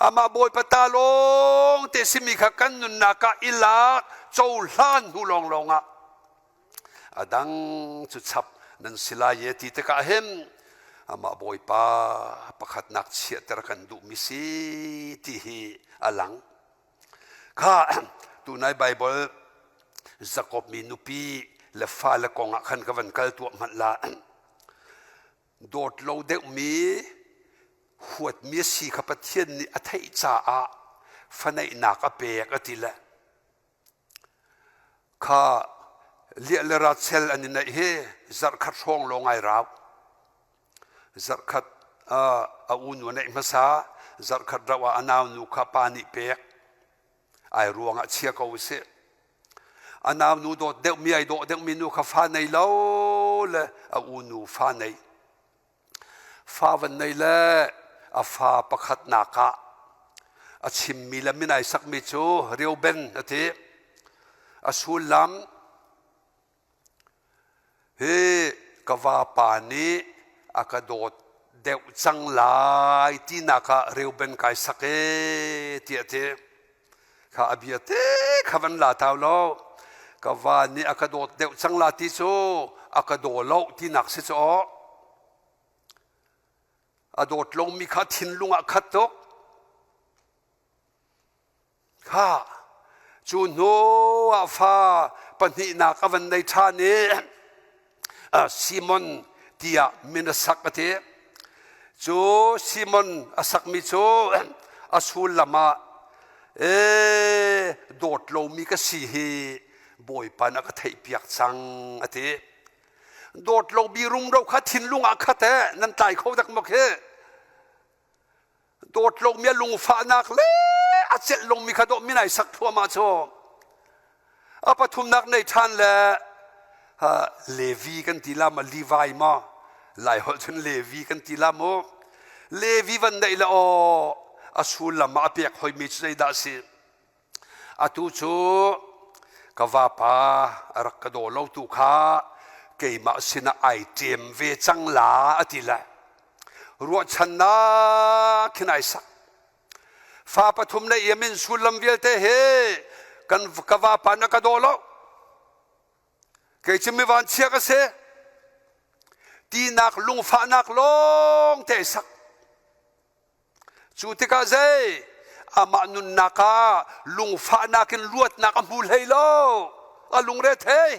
Amah Bawipa ta lawng te simi kha kan nunnak ah i lak cohlan hnu lawnglawng ah a dang cu chap nan si lai e ti tikah hin amah Bawipa pakhatnak chiahter kan duhmi si ti hi a lang. Kha tunai Baibal Jakob mi nupi le fale kong ah khan ka van kal tuah hmanh la. Dawt lo deuhmi huatmi a si kha Pathian nih a theih caah faneihnak a pek a ti le Kha Leah le Rachel an i neih hi zarhkhat hrawng lawng ai rau. Zarhkhat a unu a neih hmasa, zarhkhat rauh ah a naunu kha pa nih pek. Ai ruangah chia ko usih. A naunu dawt deuhmi ai dawh deuhmi nu kha fa nei lo le a unu fa nei. Fa van nei le a fa pakhatnak ah a chimmi le min ai sakmi cu Reuben a ti. A sullam hi ka vapa nih a ka dawt deuh cang lai tinak ah Reuben kai sak e tiah ti. Kha a bia te kha van la tau lo. Ka va nih a ka dawt deuh cang la ti cu a ka daw lo tinak si cu aw. A dawt lomi kha thinlung ah khat tuk. Kha cu hnu ah fa pahnihnak a van nei ṭhan i Simon tiah min a sak a ti. Cu Simon a sakmi cu a sullam ah ee dawt lomi ka si hi Bawipa nih a ka theihpiak cang a ti. Dawt lomi rumro kha thinlung ah khat eh nan tlai kho dak maw khi? Dawt lomi a lungfahnak le a celh lomi kha dawh min ai sak thluahmah cu. A pathumnak nei ṭhan le Levi kan ti la ma Levi ma Lai holh cun Levi kan ti la mu. Levi van neih le aw a sullam ah a pek hoimi cu zeidah a si? Atu cu ka vapa a rak ka daw lo tu kha keimah sinah ai ṭem ve cang la a ti le ruahchannak khin ai sak. Fa pathum le i a min sullam vialte he kan ka vapa na ka daw lo. Kei cu mi vanchia ka si. Tinak lungfahnak lawng te ai sak. Cu tikah zei amah nunnak ah lungfahnak in luatnak a hmu hlei lo. A lungre thei.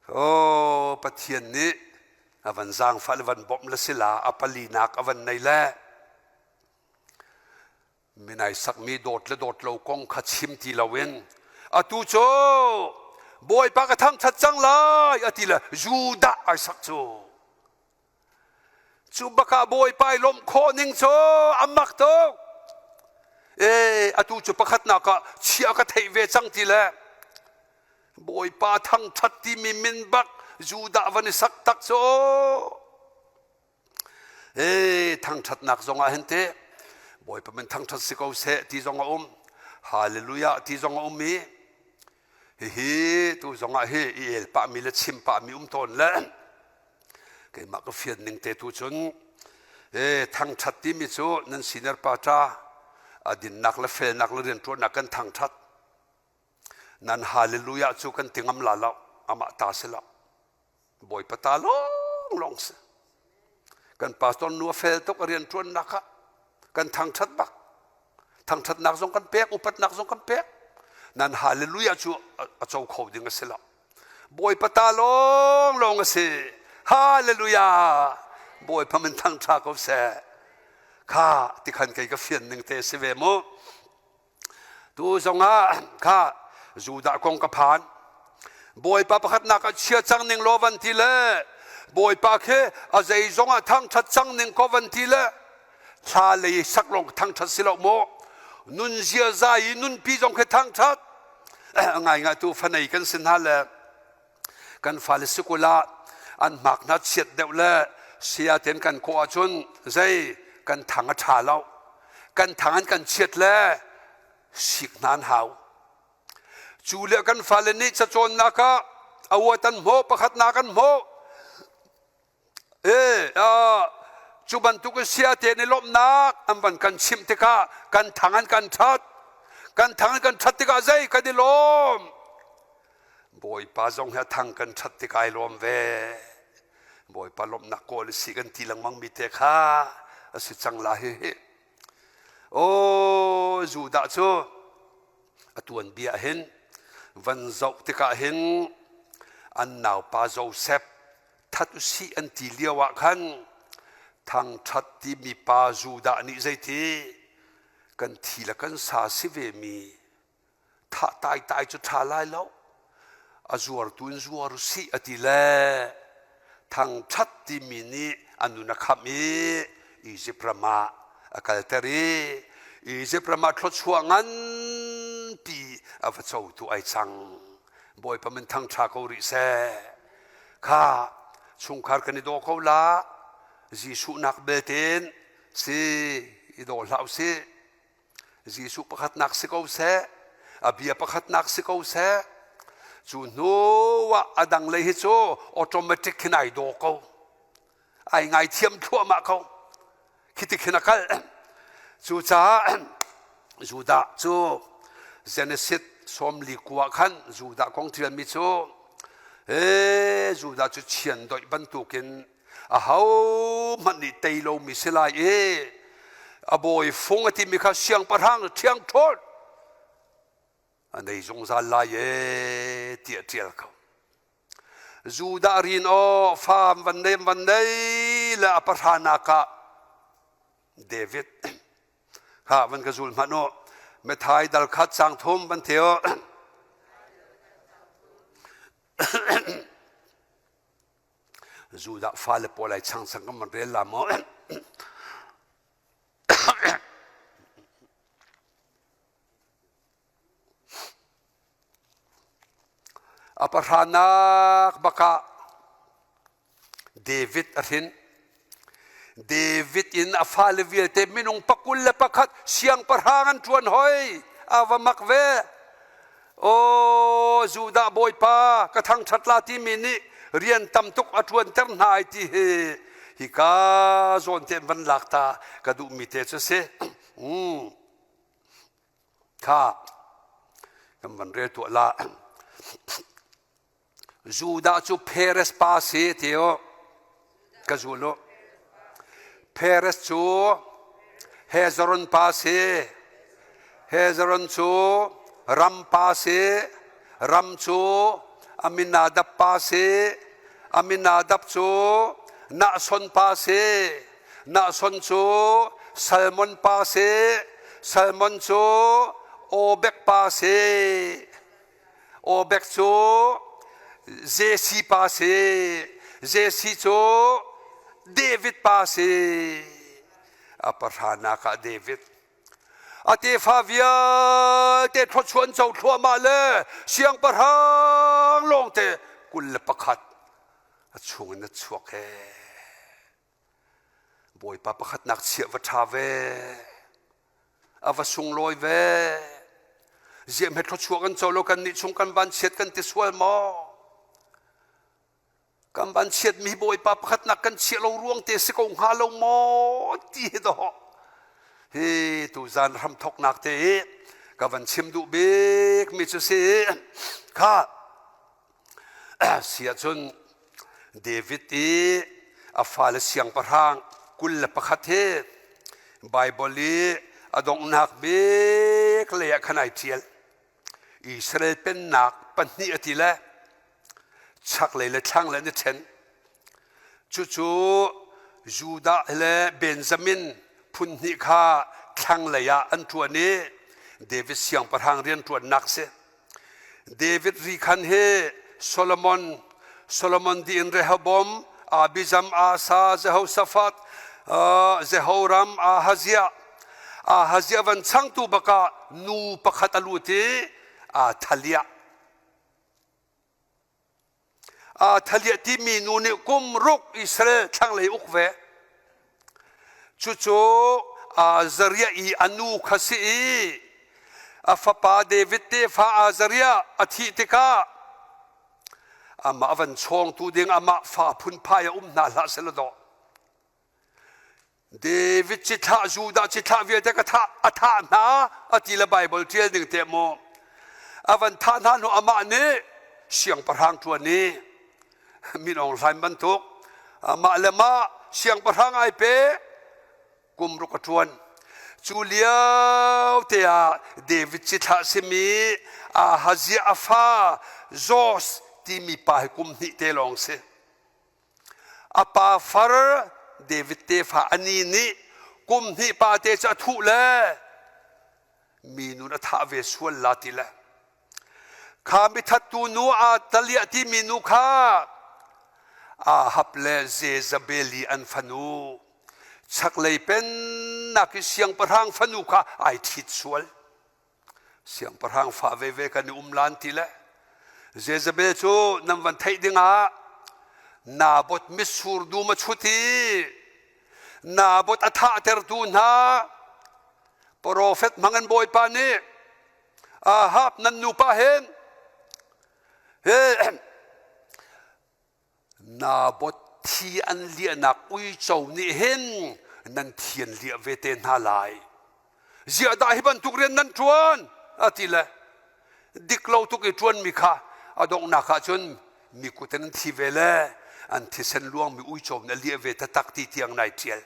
Oh, Pathian nih a van zaangfah le van bawmh le sila a palinak a van nei le minai sakmi dawt le dawt lo kong kha chim ti loin atu cu Bawipa ka thangṭhat cang lai a ti le Judah ai sak cu. Cu bakah Bawipa i lawmh khawh ning cu a mak tuk. Ee, atu cu pakhatnak ah chia ka theih ve cang ti le Bawipa thangṭhat timi min bak Judah van i sak tak cu. Ee, thangṭhatnak zong ah hin teh Bawipa min thangṭhat si ko seh ti zong a um. Hallelujah ti zong a um i hihi tu zong ah hi i el pahmi le chim pahmi um tawn le Keimah ka fian ning te tu cun e thangṭhat timi cu nan senior pa ṭa a dinnak le felnak le rianṭuannak kan thangṭhat. Nan hallelujah cu kan ti ngam la lo amah ta si lo. Bawipa ta lawng lawng si. Kan pastor nu a fel tuk a rianṭuannak ah kan thangṭhat bak. Thangṭhatnak zong kan pek, upatnak zong kan pek. Nan hallelujah cu a co kho ding a si lo. Bawipa ta lawnglawng a si. Hallelujah! Bawipa min thangṭha ko seh. Kha tikhan kei ka fian ning te si ve mu. Tu zongah kha Judah kong ka phan. Bawipa pakhatnak ah chia cang ning law van ti le Bawipa khi a zeizong ah thangṭhat cang ning ko van ti le thla lei sak lawng thangṭhat si lo mu. Nun ziaza i nunpi zong khi thangṭhat. Ngaingai tu fanei kan si hna le kan fale sikul ah an hmak hna chiat deuh le saya ten kan kawh ahcun zei kan thang a ṭha lo. Kan thang an kan chiat le sik hna an hau. Cu le kan fale nih cacawnnak ah a uat an hmuh, pakhatnak an hmuh. E cu bantuk in sia te nih lawmhnak an van kan chimh tikah kan thang an kan ṭhat. Kan thang an kan ṭhat tikah zei kan i lawm. Bawipa zong hi a thang kan ṭhat tikah ai lawm ve. Bawipa lawmhnak kawl si kan ti lengmang mi te kha a si cang la hi. Aw Judah cu a tuanbia hin van zoh tikah hin an naupa Joseph that usih an ti lio ah khan thangṭhat timi pa Judah nih zeiti kan thi le kan sa si ve mi thah taitai cu ṭha lai lo a zuartu in zuar usih a ti le thangṭhat timi nih a nun a khamh i Izipt ram ah a kalter i Izipt ram ah thluachuah nganpi a va cotu ai cang. Bawipa min thangṭha ko rih seh. Kha chungkhar kan i daw ko la Jesuh nak belten si i daw hlah usih. Jesuh pakhatnak si ko seh, a bia pakhatnak si ko seh. Cu hnu ah a dang lei hi cu automatic khin ai daw ko. Ai ngaithiam thluahmah ko. Khi ti khin a kal. Cucaah Judah cu Genesis sawmli kua khan Judah kong ṭialmi cu ee Judah cu chiandoih bantukin ahohmanh nih tei lomi si lai i a bawi fung a timi kha siangpahrang ṭhiangṭhawl a nei zungzal lai ee tiah ṭial ko. Judah rin aw faam van nem van nei le a pahranak ah David kha van ka zul hmanh u. Methai dal khat sang thum van theo. Judah fale pawl ai chang chang kan van rel la maw? A pahranak bak ah David a hrin. David in a fale vialte minung pakul le pakhat siangpahrang an ṭuan hoi. A va mak ve. Aw Judah bawipa ka thangṭhat la timi nih rian tam tuk a ṭuanter hna ai ti hi hika zawn te van lak ta ka duhmi te cu si. Mm. Kha kan van rel tuah la. Judah cu Peres pa si ti u. Ka zul u. Peres cu Hezron pa si. Hezron cu Ram pa si. Ram cu Aminadab pa si. Aminadab cu Nahshon pa si. Nahshon cu Salmon pa si. Salmon cu Obek pa si. Obek cu Jesse pa si. Jesse cu David pa si. A pahranak ah David. A tefa vialte thluachuah an co thluahmah le siangpahrang lawngte 21 a chung in a chuak he. Bawipa pakhatnak chiah va ṭha ve. A va sunglawi ve. Ziah hme thluachuah kan co lo kan nih chung kan van chiat kan ti sual maw? Kan van chiatmi Bawipa pakhatnak kan chiah lo ruang te si ko hnga lo maw ti hi dawh. Hi tuzan hramthoknak te i ka van chim duh bik mi cu si kha si ahcun David i a fale siangpahrang 21 hi Baibal i a donghnak bik lei ah khan ai ṭial. Israel pennak pahnih a ti le chaklei le thlanglei an i ṭhen. Cucu Judah le Benjamin phun hnih kha thlanglei ah an ṭuan i David siangpahrang rianṭuannak si. David ri khan hi Solomon, Solomon dih in Rehoboam, Abijam, Asa, Jehoshaphat, uh, Jehoram, Ahaziah. Ahaziah van changtu bakah nu pakhat a lut i Athaliah. Athaliah timi nu nih kum ruk Israel thlanglei uk ve. Cucu Azariah i a nu kha si i a fapa David tefa Azariah a thih tikah amah a van chawngtu ding amah fa phunphai a um hna hlah seh law dawh. David cithlah Judah cithlah vialte ka thah a thah hna a ti le Bible ṭial ding te maw a van thah hna hnu amah nih siangpahrang ṭuan i Min Aung Hlaing bantuk mah le mah siangpahrang ai pe kum ruk a ṭuan. Cu lio te ah David cithlah simi Ahaziah a fa Josh timi pa hi kum hnih te lawng si. A pa far David tefa ani nih kum hnih pa te cu a thuh le mi nun a thah ve sual la ti le Kha mithattu nu aa taliah timi nu kha Ahab le Jezebel i an fanu chaklei pennak i siangpahrang fanu kha ai ṭhit sual. Siangpahrang fa veve kan i um lan ti le Jezebel cu nan van theih dingah Naboth mitsur dum a chut i Naboth a thahtertu hna profet hmang in Bawipa nih Ahab nan nupa hin he Naboth. Thi an liahnak uico nih hin nan thi an liah ve te hna lai. Ziah dah hi bantuk rian nan ṭuan? A ti le dik lo tuk i ṭuanmi kha a donghnak ah cun mi kut in an thi ve le an thisen luangmi uico nih a liah ve taktak ti tiang nai ṭial.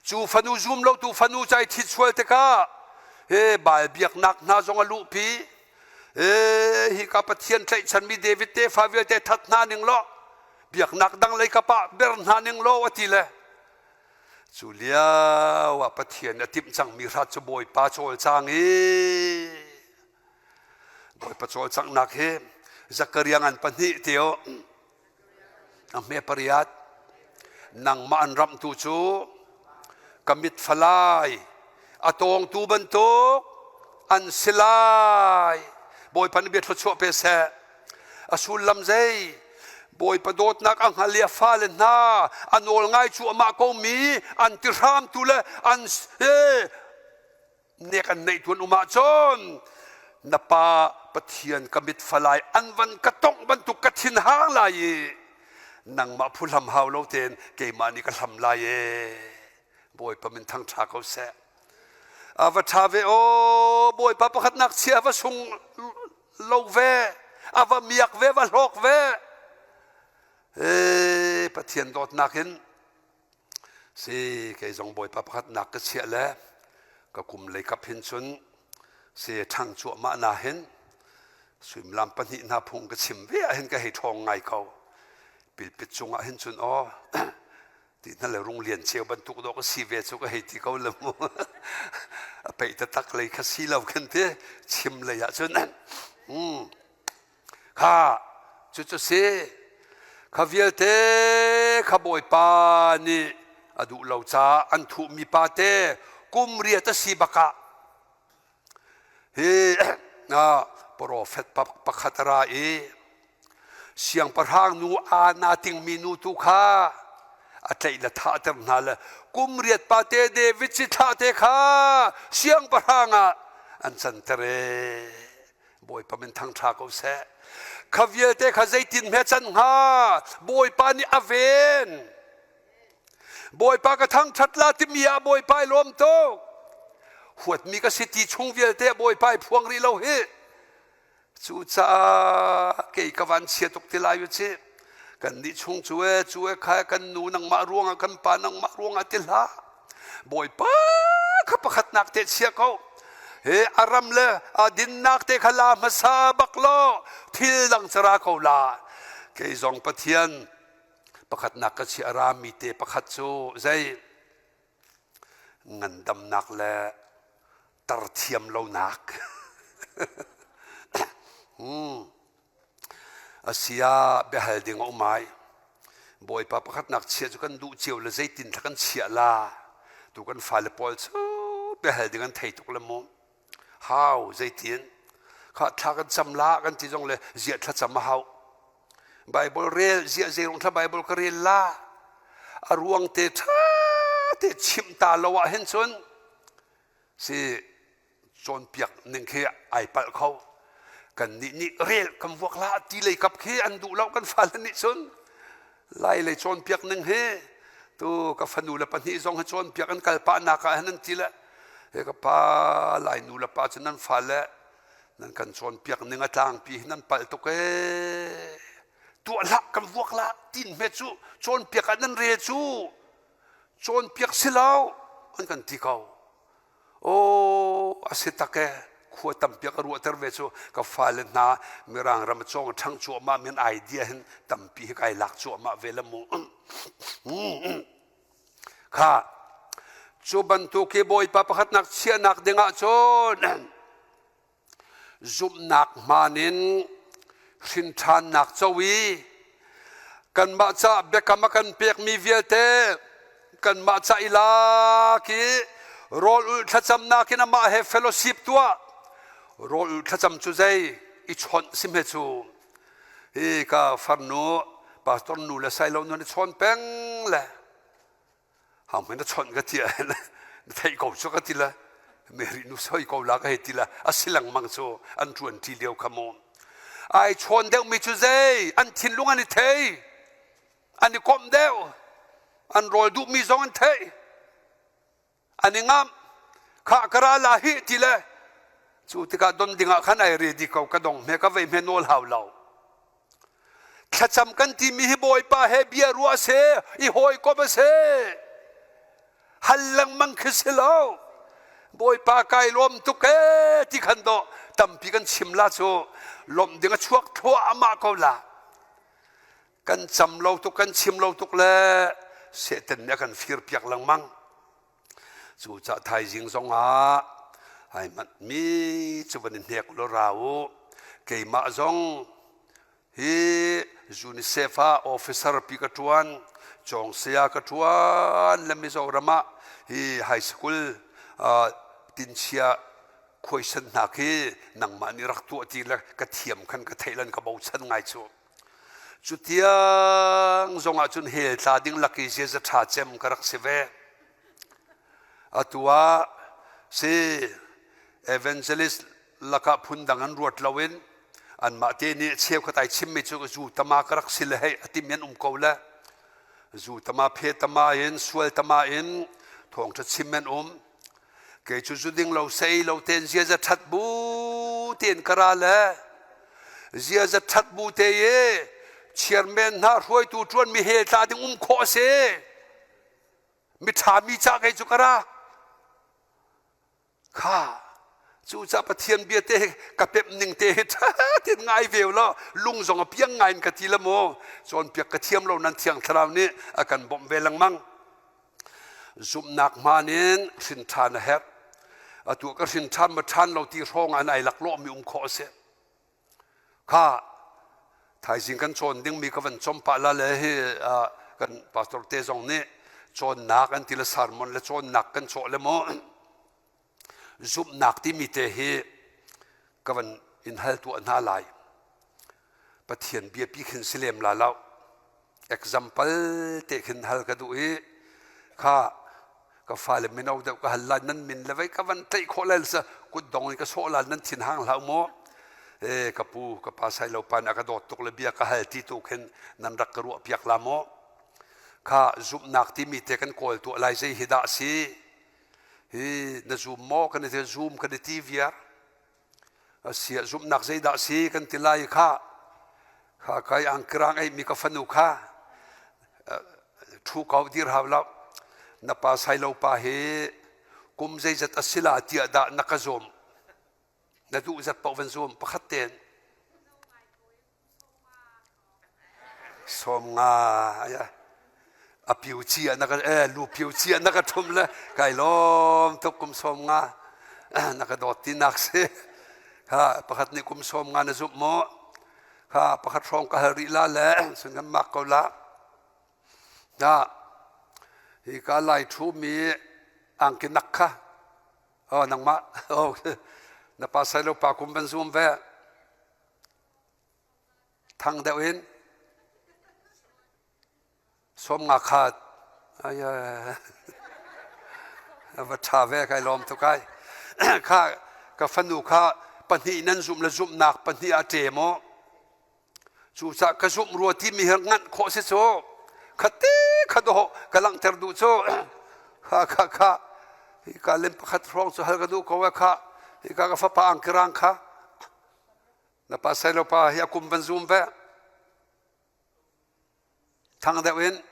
Cu fanu zum lotu fanu cai ṭhit sual tikah he Baal biaknak hna zong a luhpi. E, hi ka Pathian tlaihchanmi David tefa vialte that hna ning law biaknak dang lei kap ah ber hna ning law a ti le cu lio ah Pathian a timh cangmi hrat cu Bawipa cawlcang i Bawipa cawlcanghnak hi Zakaria ngan pahnih teo A hme pariat nangmah an ramhtu cu ka mit falai a tawngtu bantuk an si lai. Bawipa nih bia thluachuah pe seh. A sullam zei? Bawipa dawtnak a hngal i a fale hna a nawl ngai cu amah komi an ti hramtu le an nek an neih tuan um ahcun na pa Pathian ka mit falai an van ka tongh bantuk ka thin hang lai i nangmah phuhlam hau lo tein keimah nih ka hlam lai e Bawipa min thang ṭha ko seh a va ṭha ve aw Bawipa pakhatnak chia va sung lo ve a va miak ve va hlawk ve e Pathian dawtnak in Si kei zong Bawipa pakhatnak ka chiah le ka kum lei kap hin cun si ṭhang cuahmah na hin suimilam pahnih hna phung ka chim ve ah hin ka hei ṭhawng ngai ko. Pilpit cungah hin cun aw ti hna le rung lian ceu bantuk dawh ka si ve cu ka hei ti ko le mu. A peih taktak lei kha si lo khin ti chim lei ah cun mm. Kha cucu si kha vialte kha Bawipa nih a duh lo caah an thuhmi pa te kum riat a si bakah hi profet pakhat a ra i siangpahrang nu aa tingmi nu tu kha a tlaih le thahter hna le kum riat pa te David ci thlah te kha siangpahrang ah an canter ee. Bawipa min thangṭha ko seh. Kha vialte kha zeitin hme can hnga? Bawipa nih a ven. Bawipa ka thangṭhat la timi ah Bawipa i lawm tuk. Huatmi ka si ti chung vialte Bawipa i phuang rih lo hi. Cucaah kei ka van chia tuk ti lai u ci. Kan nih chung cu e cu e kha kan nu nangmah ruangah kan pa nangmah ruangah ti hlah. Bawipa kha pakhatnak te chia ko. He a ram le a dinnak te kha la hmasa bak law thil dang cara ko la. Kei zong Pathian pakhatnak ka chia rami te pakhat cu zei ngandamnak le tar thiam lonak. hmm. Asiah biahal ding a um ai. Bawipa pakhatnak chiah cu kan duh cio le zeitin thla kan chiah la. Tu kan fale pawl cu biahal ding an thei tuk le mu. Hau zeitin kha thla kan cam la kan ti zong le ziah thlacam a hau. Bible rel ziah zeirung thla Bible ka rel la. A ruang te ṭha te chimh ta lo ah hin cun si cawnpiak ning khi ai palh kho kan nih nih rel kan vuak la ti lei kap khi an duh lo kan fale nih cun lai lei cawnpiak ning hi tu ka fanu le pahnih zong hi cawnpiak an kal pah nak ah hin an ti le he ka pa lai nu le pa cu nan fale nan kan cawnpiak ning a tlangpi hi nan palh tuk ee tuah hlah kan vuak la tin hme cu cawnpiak ah nan rel cu cawnpiak si lo an kan ti ko Aw a si tak e khua tampi ka ruahter ve cu ka fale hna mirang ram cawng ṭhang cuahmah min idea hin tampi hi kai lak cuahmah ve la mu kha cu bantuk hi bawipa pakhatnak chiahnak dingah cun Zumhnak hmaan in hrinṭhannak co i kanmah ca biakam a kan pekmi vialte kanmah ca i lak i rawl ulh thlacamnak in amah he fellowship tuah. Rawl ulh thlacam cu zei i chawnh si hme cu. Hi ka farnu pastor nu le sailo nu an i chawn peng le hang na chawnh ka ti na theih ko cu ka ti le Mary nu soi ko la ka hei ti le a si lengmang cu an ṭuan ṭi lio kha mu ai chawn deuhmi cu zei an thinlung an i thei. An i komh deuh. An rawl duhmi zong an theih. An i ngamh. Khah ka ra la hi ti le cu tikah don dingah khan ai ready ko ka dong hme ka vei hme nawl hau lo. Thlacam kan timi hi Bawipa he bia ruah a si, i hawikom a si. Hal lengmang khi si lo. Bawipa kai lawm tuk ee ti khan dawh tampi kan chim la cu lawmh ding a chuak thluahmah ko la. Kan cam lo tuk kan chim lo tuk le Satan nih a kan fir piak lengmang. Cucaah thaizing zongah ai manh mi cu van i hnek law ra u. Keimah zong hi UNICEF ah officer pi ka ṭuan, cawng saya ka ṭuan le Mizoram ah hi high school uh, tinchia khuaisan hna khi nangmah nih rak tuah ti le ka thiam khan ka theih lan ka bochan ngai cu. Cu tiang zongah cun hell tla ding lak i ziaza ṭha cem ka rak si ve. Atu ah si evangelist lakah phundang an ruat loin anmah te nih cheukhat ai chimmi cu zu tama ka rak si le hei a timi an um ko le zu tama phe tama in sual tama in thawngṭha chim an um. Kei cu zu ding lo sei lo tein ziaza ṭhat bu tein ka ra le ziaza ṭhat bu te i chairman hna hruaitu ṭuanmi he tla ding um khawh a si. Miṭha mi ca kei cu ka ra. Kha cucah Pathian bia te ka pemh ning te hi ṭha tein ngai ve law lung zong a piang ngai in ka ti la maw cawnpiak ka thiam lo nan thiang thlarau nih a kan bawmh ve lengmang. Zumhnak hmaan in hrin ṭhan a herh. Atu ka hrin ṭhan ma ṭhan lo ti hrawng ah an ai laklawhmi um khawh a si. Kha thaizing kan cawn dingmi ka van com pah la le hi kan pastor te zong nih cawnnak an ti le sermon le cawnnak kan cawh le maw zumhnak timi te hi ka van in hal tuah hna lai. Pathian biapi khin si lem la lo. Example te khin hal ka duh i kha ka fale mino deuh ka hal lai nan min le vei ka van tlaih khawh lai sa kut dong in ka sawh lan nan thin hang hlah maw e ka pu ka pa sai lo pa na ka dawt tuk le bia ka hal ti tu khin nan rak ka ruah piak la maw kha zumhnak timi te kan kawl tuah lai zei hi dah si hi na zum maw kan i ti zum kan i ti viar asiah zumhnak zeidah si kan ti lai kha kha kai angkirang ei mi ka fanu kha thu kau dir hau lo na pa sai lo pa hi kum zeizat asila tiah dah na ka zum na duh zat paoh van zum pakhat ten 50 aya a piu chi ah na ka eh lu piu chi ah na ka thum le kai lawm tuk kum 50 na ka dawt ti nak si kha pakhat nih kum 50 na zumh maw kha pakhat hrawng ka hal rih la le sun kan mak ko la na hi ka lai thu mi angki nak kha oh nangmah oh na pa sai lo pa kum ban zum ve Thang deuh in 51 khat ai va ṭha ve kai lawm tuk ai kha ka fanu kha pahnih nan zumh le zumhnak pahnih a ṭe maw cucah ka zumh rua timi hi nganh khawh si cu khate kha dawh ka langhter duh cu kha kha kha hika lem pakhat hrawng cu hal ka duh ko e kha hika ka fapa angkirang kha Na pa sailo pa hi a kum van zum ve. Thang deuh in.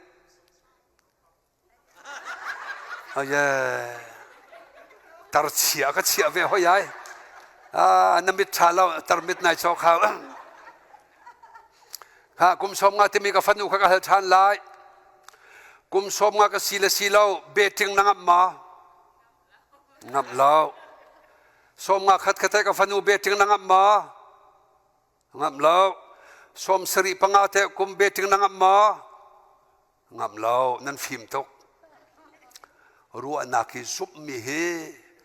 Oh yeah. Tar chia ka chia ve hoi ai. Ah, na mit tha lo tar mit nai chok hau. Ha kum 50 timi ka fanu kha ka hal than lai. Kum 50 ka si le si lo betting na ngam ma? Ngamh lo. 51 kha teh ka fanu betting na ngamh maw? Ngamh lo. 75 teh kum betting na ngamh maw? Ngamh lo. Nan fim tuk. Ruahnak hi zumhmi hi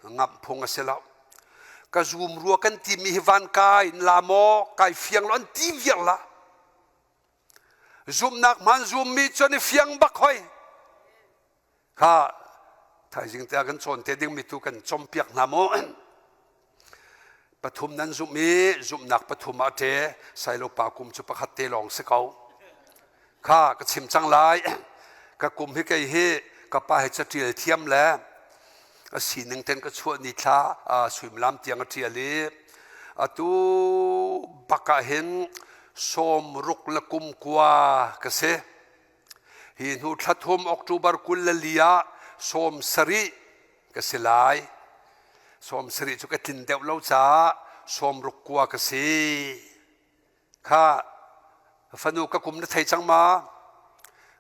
ngamh phung a si lo. Ka zum rua kan timi hi van kai in la maw? Kai fiang lo an ti viar la. Zumhnak hmaan zummi cu an i fiang bak hoi. Kha thaizing te ah kan cawn te dingmi tu kan cawmpiak hna mu. Pathum nan zumh i zumhnak pathum ah ṭe sailopa kum cu pakhat te lawng si ko. Kha ka chim cang lai. Ka kum hi kei hi ka pa hi catial thiam le a sining ten ka chuah ni thla suimilam tiang a ṭial i atu bak ah hin sawmruk le kum kua ka si. Hi hnu thla thum October 24 ah 70 ka si lai. 70 cu ka tlin deuh lo caah sawmruk kua ka si. Kha fanu ka kum na thei cang ma?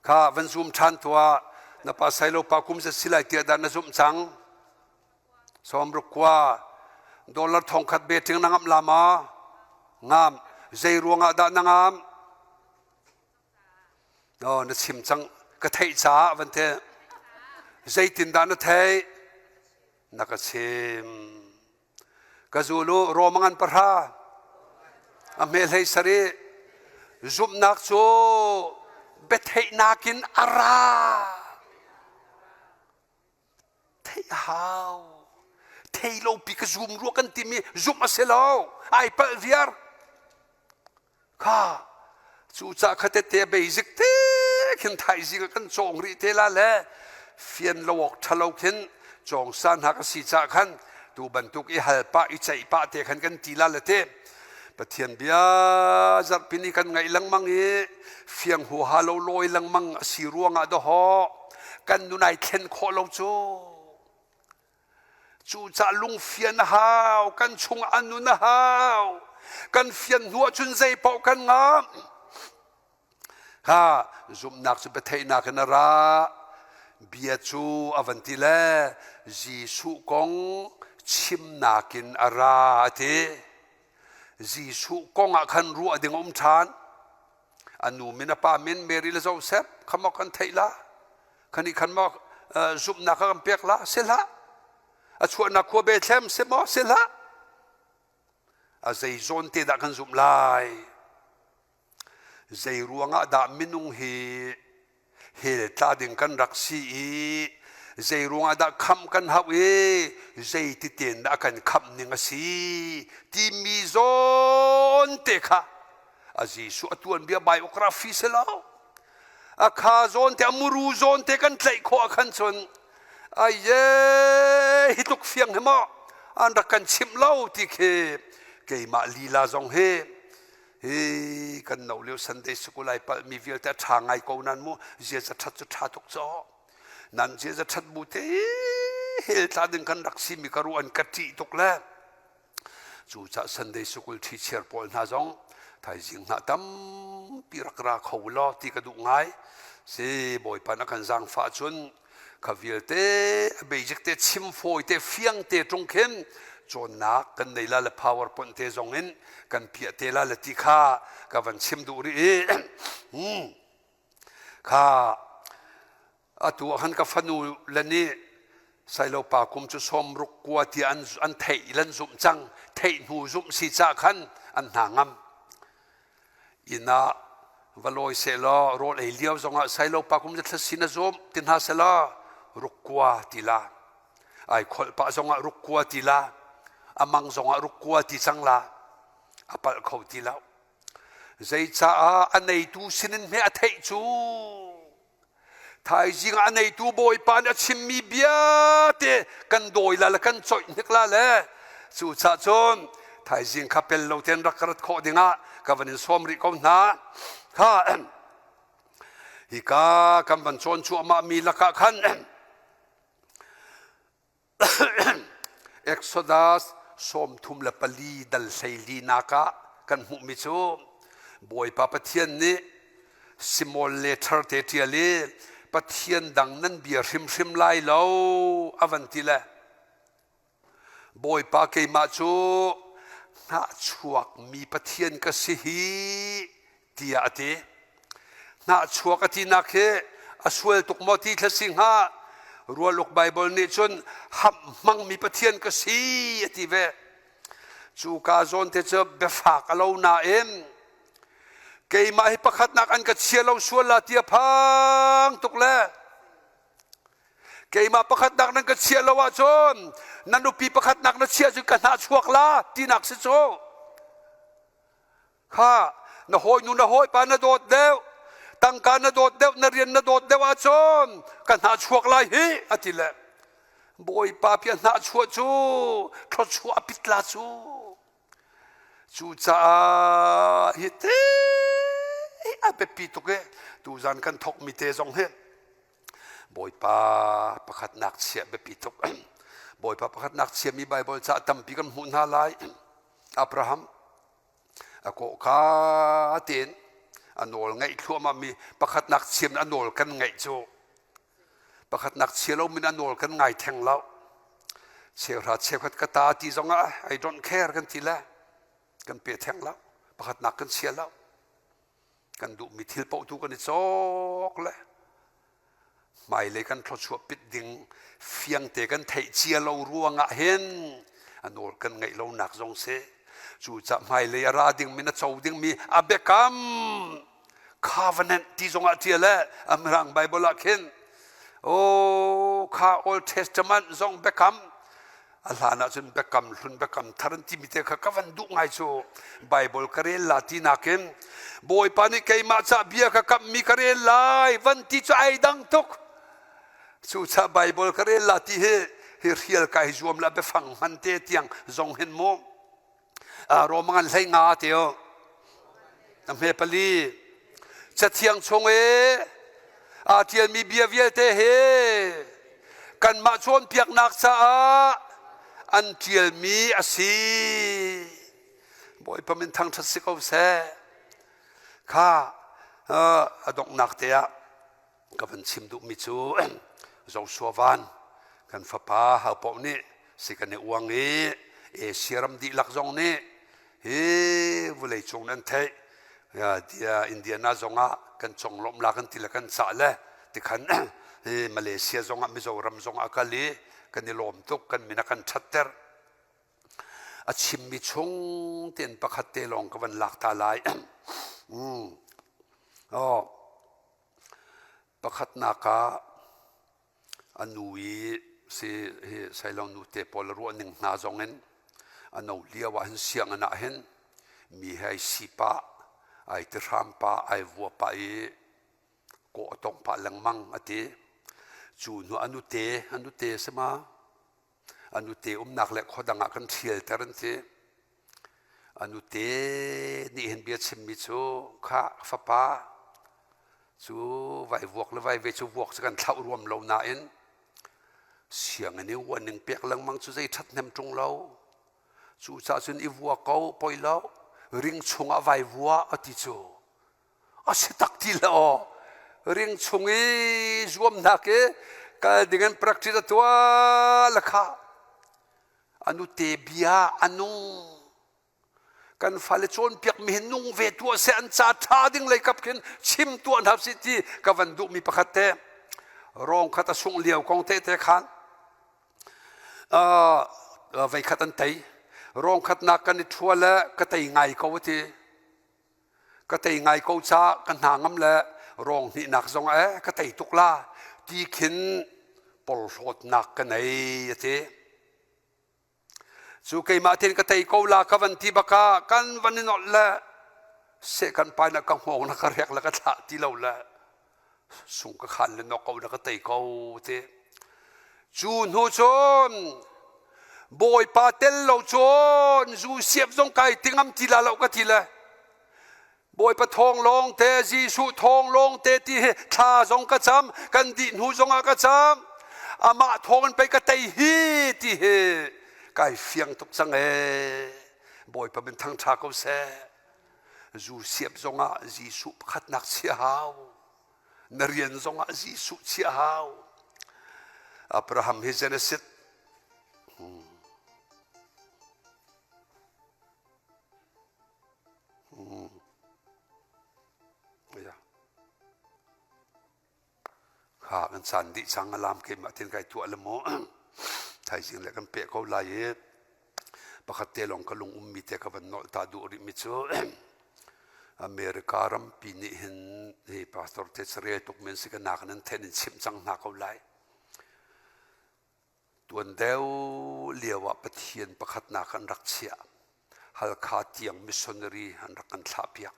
Kha van zum ṭhan tuah. Na pa sailo pa kum zat si lai tiah dah na zumh cang? Sawmruk kua. Dollar thong khat betting na ngamh la ma? Ngam. Zei ruangah dah na ngam? No, na chim cang. Ka theih caah van te. Zeitin dah na theih? Na ka chim. Ka zul u Rom ngan pahra a hme hlei sarih zumhnak cu biatheihnak in a ra theih a hau thei lo pi ka zum rua kan timi zumh a si lo ai palh viar Kha cucah kha tete basic te khin thaizing ah kan cawng rih te la le fian lo awk ṭhalo khin cawng sa hna ka si cah khan tu bantuk i hal pah i ceih pah te khan kan ti la le te Pathian bia zarhpini kan ngaih lengmang i fiang huaha lo lawi lengmang a si ruangah dawhawh kan nun ai thlen khawh lo cu. Cucah lungfian a hau, kan chung a nun a hau. Kan fian hnu ahcun zei paoh kan ngam. Kha zumhnak cu biatheihnak in a ra. Bia cu a van ti le Jesuh kong chimnak in a ra a ti. Jesuh kong ah khan ruah ding a um ṭhan. A nu min a pa min Mary le Joseph kha maw kan theih la? Khani khan maw zumhnak a kan pek la? Si hlah. A chuahnak khua Bethlehem si maw? Si hlah. A zei zawn te dah kan zumh lai? Zei ruangah dah minung hi hell tla ding kan rak si i zei ruangah dah khamh kan hauh i zei ti tein dah kan khamh ning a si timi zawn te kha a Jesuh a tuanbia biography si lo a kha zawn te a muru zawn te kan tlaih khawh ah khan cun aiye hi tluk fiang hi maw an rak kan chimh lo ti khi keimah lila zong hi hi kan no lio Sunday school ai palh mi vialte a ṭha ngai ko nan mu ziaza ṭhat cu ṭha tuk caw nan ziaza ṭhat bu te hel tla ding kan rak si mi ka ru an ka ṭih tuk le Cucah Sunday School ṭhichiar pawl hna zong thaizing hna tampi rak ra kho law ti ka duh ngai. Si Bawipa na kan zaangfah cun kha vialte a basic te chim fawi te fiang te ṭung khin cawnnak kan nei la le PowerPoint te zong in kan piah te la le ti kha ka van chim duh rih i kha Atu ah khan ka fanu le nih Sailopa kum cu sawmruk kua tiah an, an theih lan zumh cang. Theih hnu zumh si cah khan an hna ngam. Inn ah va lawi sehlaw rawl ei lio zongah Sailopa kum cu thlasin a zum ti hna selaw ruk kua ti la. Ai kholh pah zongah ruk kua ti la. A mang zongah ruk kua ti cang la. A palh kho ti lo. Zeicaah a neitu sinin hme a theih cu Thaizing ah a neitu Bawipa nih a chimmi bia te kan dawi la le kan coih hnik la le cucaah cun thaizing kha pel lo tein rak rat khawh dingah ka van in sawm rih ko hna. Kha hika kan van cawn cuahmah mi lakah khan Exodus 34 dal hleili nak ah kan hmuhmi cu Bawipa Pathian nih small letter te ṭial i Pathian dang nan bia hrimhrim lai lo a van ti le Bawipa keimah cu hnahchuakmi Pathian ka si hi tiah a ti. Hnahchuak a tinak hi a sual tuk maw ti thla si hnga? Rualuk Baibal nih cun hamh hmangmi Pathian ka si a ti ve. Cu ka zawn te cu biafak a lo nain keimah hi pakhatnak an ka chia lo sual la ti a phang tuk le keimah pakhatnak nan ka chiah lo ahcun na nupi pakhatnak na chiah cun ka hnahchuak la tinak si cu. Kha na hawinu na hawipa na dawt deuh. Tangka na dawt deuh, na rian na dawt deuh ahcun ka hna chuak lai hi a ti le Bawipa pia hnah chuah cu thluachuah a pit la cu. Cucaah hi te a biapi tuk i tuzan kan thawkmi te zong hi Bawipa pakhatnak chia biapi tuk. Bawipa pakhatnak chiami Baibal ca tampi kan hmuh hna lai. Abraham a kawh ka tein a nawl ngaih thluahmah mi pakhatnak chiam a nawl kan ngaih cu pakhatnak chia lo min a nawl kan ngai theng lo. Cheuhra cheukhat ka ta ti zong ah I don't care kan ti le kan pe theng lo. Pakhatnak kan chia lo. Kan duhmi thil paoh tu kan i cawk le hmailei kan thluachuah pit ding fiangte kan theih cia lo ruangah hin a nawl kan ngaih lonak zong si. Cucaah hmailei a ra dingmi na co dingmi a biakam covenant ti zongah ṭial e a Mirang Bible ah khin oh kha Old Testament zong biakam a hlan ah cun biakam hlun biakam thar an timi te kha ka van duh ngai cu Bible ka rel la ti nakin Bawipa nih keimah ca bia ka kamhmi ka rel lai van ti cu ai dang tuk cucaah Bible ka rel la ti hi hi hrial kai zuam la biafang hman te tiang zong hin mu Rom ngan hlei nga te o na hme pali cathiang chung i aa ṭialmi bia vialte hi kanmah cawnpiaknak caah an ṭialmi a si. Bawipa min thangṭhat si ko seh. Kha a donghnak te ah ka van chim duhmi cu Joshua Van kan fapa hau paoh nih si kan i uang i Asia ram dihlak zong nih hi vawlei cung nan theih Indiana zongah kan conglawmh la kan ti le kan cah le tikhan hi Malaysia zongah Mizoram zongah kal i kan i lawm tuk kan min a kan ṭhatter a chimmi chung tein pakhat te lawng ka van lak ta lai oh Pakhatnak ah a nu i si hi Sailo nute pawl a ruah ning hna zong in a no lio ah hin sianginn ah hin mi he ai si pah, ai ti hram pah, ai vua pah i kawh a tong pah lengmang a ti. Cu hnu a nute, a nute si ma? A nute umnak le khuadang ah kan ṭhialter an ti. A nute nih hin bia chimmi cu khah fapa cu vai vuak le vai ve cu vuak cu kan thlauh ruam lo nain sianginn i uaning pek lengmang cu zei ṭhathnem ṭung lo. Cucaah cun i vua ko poi lo ring chungah vai vua a ti cu. A si tak ti le aw ring chung i zuamnak i kal ding in practice a tuah le kha a nute bia a nung kan fale cawnpiak mi hi nung ve tuah seh an ca ṭha ding lei kap khin chim tuah hna sih ti ka van duhmi pakhat te rawng khat a sungh lio kong te te khan vei khat an tei rawng khatnak kan i ṭhua le ka tei ngai ko ti ka tei ngai ko ca ka hna ngam le rawng hnihnak zong e ka tei tuk la ti khin porhlawtnak ka nei a ti cu keimah ten ka tei ko la ka van ti baka kan van i nolh le seh kan pai na ka hngawng na ka rek le ka thlah ti lo le sung ka khan le nok ko na ka tei ko ti cu hnu cun bawipa tel lo cun zu siap zong kai tingam ti la lo ka ti le bawipa thawng lawng te Jesuh thawng lawng te ti hi thla zong ka cam kan dih hnu zong ah ka cam amah thawng in pei ka tei hi ti hi kai fiang tuk cang ee bawipa min thangṭha ko seh Zu siap zongah Jesuh pakhatnak chia hau. Na rian zongah Jesuh chia hau. Abraham hi Genesis hmm. Hmm. Yeah. Kha kan caan dih cang a lam keimah tin kai tuah le mu thaizing le kan peh ko lai i pakhat te lawng ka lung ummi te ka van nolh ta duh rih mi cu America rampi nih hin hi pastor te carel tuk men si ka nak nan then in chimh cang hna ko lai tuan deuh lio ah Pathian pakhatnak an rak chiah Halkha tiang missionary an rak kan thlah piak.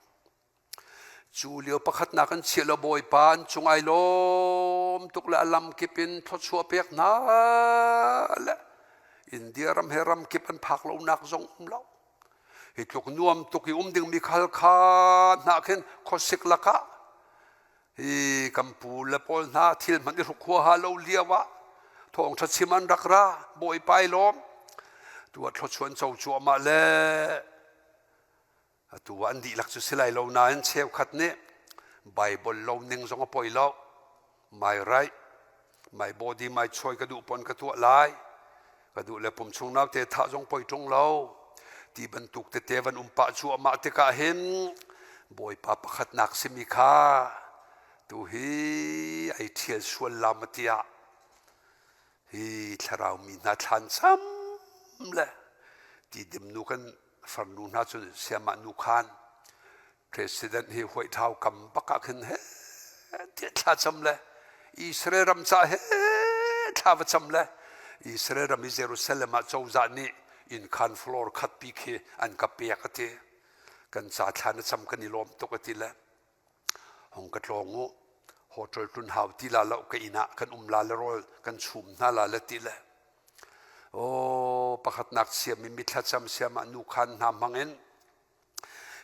Cu lio pakhatnak an chiah lo Bawipa an cung ai lawm tuk le a lamkip in thluachuah pek hna le India ram he ramkip an phak lonak zong um lo. Hi tluk nuam tuk i um dingmi khal kha hna khin khuasik lakah hi kan pu le pawl hna thil hmanh i hruk huaha lo lio ah thawngṭha chim an rak ra Bawipa i lawm. Tu ah thluachuah an co cuahmah le Atu ah an dihlak cu si lai lo nain cheukhat nih Bible lo ning zong a poi lo. My right, my body, my choice ka duh pon ka tuah lai. Ka duh le pum chung naute thah zong poi ṭung lo. Ti bantuk tete van um pah cuahmah tikah hin Bawipa pakhatnak simi kha tu hi ai ṭhial sual lam tiah hi thlarau mi hna thlan sam le tidim nu kan farnu hna cu siamah nu khan president hi huaithau kam bak ah khin he tiah thla cam le Israel ram ca he thla va cam le Israel ram i Jerusalem ah cozah nih inn khan floor khat pi khi an ka pek ati kan ca thla na cam kan i lawm tuk ati le hong ka tlawng u hotel tlun hau ti la lo ka inn ah kan um la le rawl kan chum hna la le ti le aw pakhatnak siam in mithlacam siam ah nu khan hna hmang in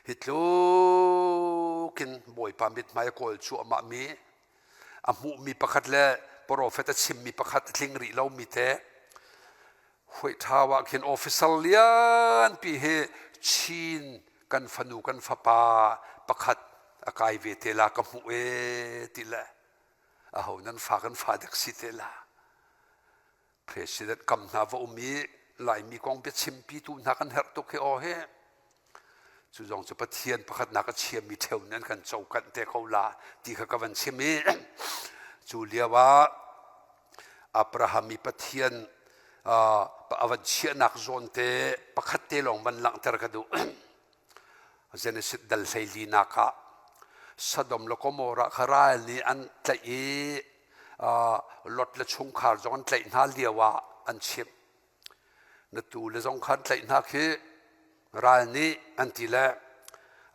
hi tlukin bawipa mithmai a kawl cuahmah mi a hmuhmi pakhat le profet a chimmi pakhat a tling rih lomi te Huaithau ah khin officer lianpi hi Chin kan fanu kan fapa pakhat a kai ve te la ka hmuh e ti le aho nan fa kan fa dek si te la president kam hna va um i Laimi kong biachimpi tu hna kan herh tuk hi aw hi cu zong cu Pathian pakhatnak a chiami ṭheo nih an kan cokanh te ko la ti kha ka van chim i cu lio ah Abraham i Pathian a van chiahnak zawn te pakhat te lawng van langhter ka duh. Genesis dal hleilinak ah Sodom le Gomorrah kha ral nih an tlaih i Lot le chungkhar zong an tlaih hna lio ah an chimh. Na tuu le zong kha an tlaih hna khi ral nih an ti le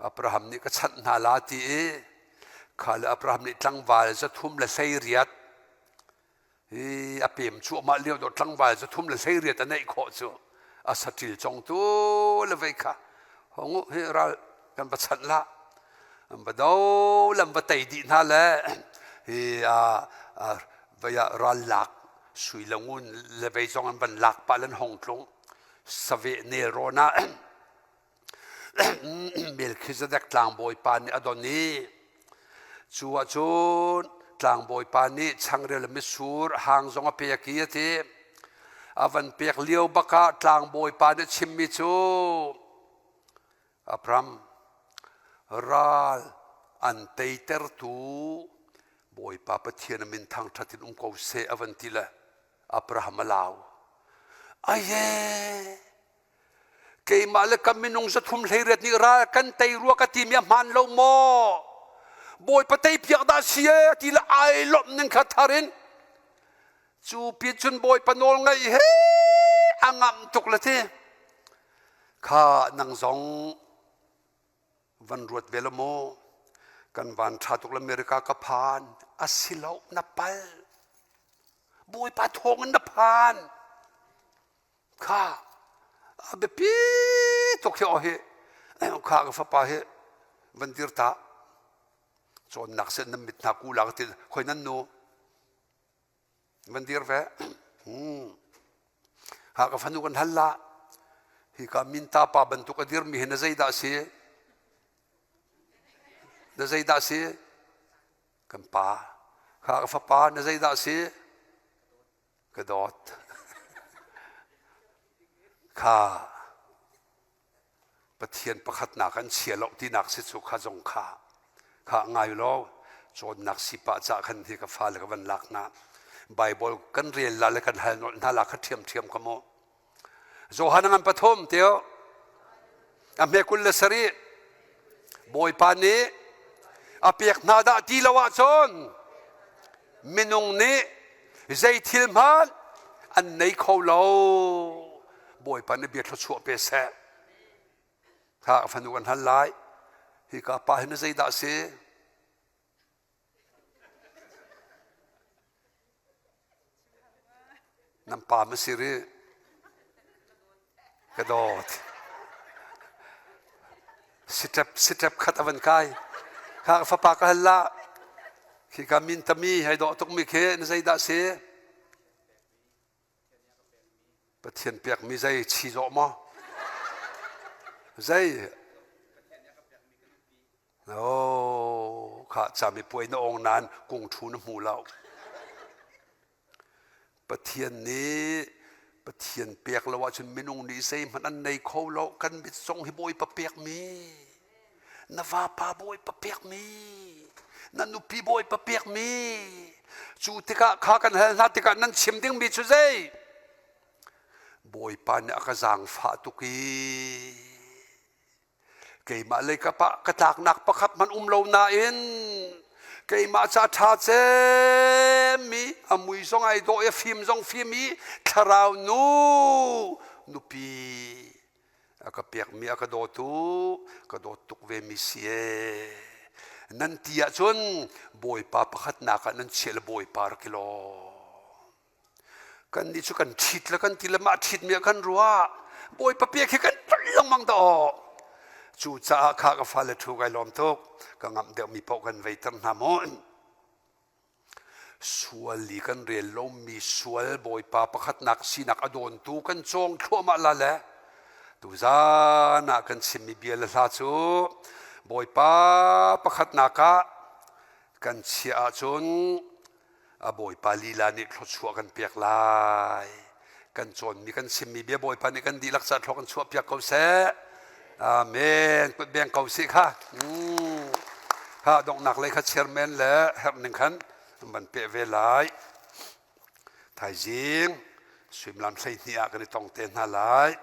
Abraham nih ka chanh hna la ti i kha le Abraham nih tlangval 318 hi a pem cuahmah lio dawh tlangval 318 a neih khawh cu a saṭil congtu le vei kha hong hi ral kan va chanh la an va do lam va tei dih hna le hi vei ah ral lak sui le ngun le vei zong an van lak pah lan hong tlung saveh nelrawn ah Melkhizedek tlangbawi pa nih a don i cu ahcun tlangbawi pa nih changreu le mitsur hang zong a pek i a ti. A van pek lio bak ah tlangbawi pa nih a chimmi cu Abram ral an teitertu Bawipa Pathian a min thangṭhat in um ko seh a van ti le Abraham a lau. Aye! Keimah le ka minung 318 nih ral kan tei rua ka timi a hmaan lo maw? Bawipa tei piak dah si e ti le ai lawmh ning kha thar in cu pin cun Bawipa nawl ngaih he a ngamh tuk le ti kha nang zong van ruat ve lo maw kan van ṭha tuk le America ka phan a si lo na pal Bawipa thawng in na phan Kha a biapi tuk hi aw hi kha ka fapa hi van dir ta cawnnak seh nan mit hna ku la ka ti khoi nan nu van dir ve ha ka fanu kan hal la hi ka minta pa bantuk a dir mi hi na zeidah si na zeidah si kan pa kha ka fapa na zeidah si Ka dawt. Kha Pathian pakhatnak an chia lo tinak si cu kha zong kha kha ngai law cawnnak sipa ca khan hi ka fale ka van lak hna Bible kan rel la le kan hal nolh hna la kha ṭhiamṭhiam ka mu Johan ngan pathum teo a hme 27 Bawipa nih a pek hna dah ti lo ahcun minung nih zei thil hmanh an nei kho lo Bawipa nih bia thluachuah pe seh kha fanu kan hal lai hi ka pa hi na zeidah si? Nan pa ma si rih. Ka dawt. Sitep sitep khat a van kai. Kha ka fapa ka hal la. Khi ka min tami hei dawh tuk mi khi na zeidah si? Pathian pekmi zei chi zawh maw? Zei? Oh, kha cami puai na ong nain kung thu na hmu lo. Pathian nih Pathian pek lo ahcun minung nih zeihmanh an nei kho lo. Kan mit zong hi Bawipa pekmi. Na vapa Bawipa pekmi. Na nupi Bawipa pekmi. Cu tikah kha kan hal hna tikah nan chim dingmi cu zei? Bawipa nih a ka zaangfah tuk i keimah lei ka pa ka tlaknak pakhat hmanh um lo nain keimah ca ṭha cemmi a mui zong ai dawh i a fim zong fim i thlarau nu nupi a ka pekmi a ka dawtu ka dawt tuk ve mi si ee nan ti ahcun bawipa pakhatnak ah nan chiah le bawipa rak i lawm Kannih cu kan ṭhit le kan ti le mah ṭhitmi ah kan ruah. Bawipa pek hi kan ṭanh lengmang dah aw. Cucaah kha ka fale thu kai lawm tuk. Ka ngamh deuhmi paoh kan veiter hna mu. Sual i kan rel lomi sual Bawipa pakhatnak sinak a dawntu kan cawng thluahmah la le tuzan ah kan chimmi bia le hla cu Bawipa pakhatnak ah kan chiah ahcun A Bawipa lila nih thluachuah kan pek lai. Kan cawnmi kan chimmi bia Bawipa nih kan dihlak ca thlua kan chuah piak ko seh. Amen. Kut beng ko sih kha. Kha donghnak lei kha chairman le herh ning khan van peh ve lai. Thaizing suimilam 12 ah kan i tong te hna lai.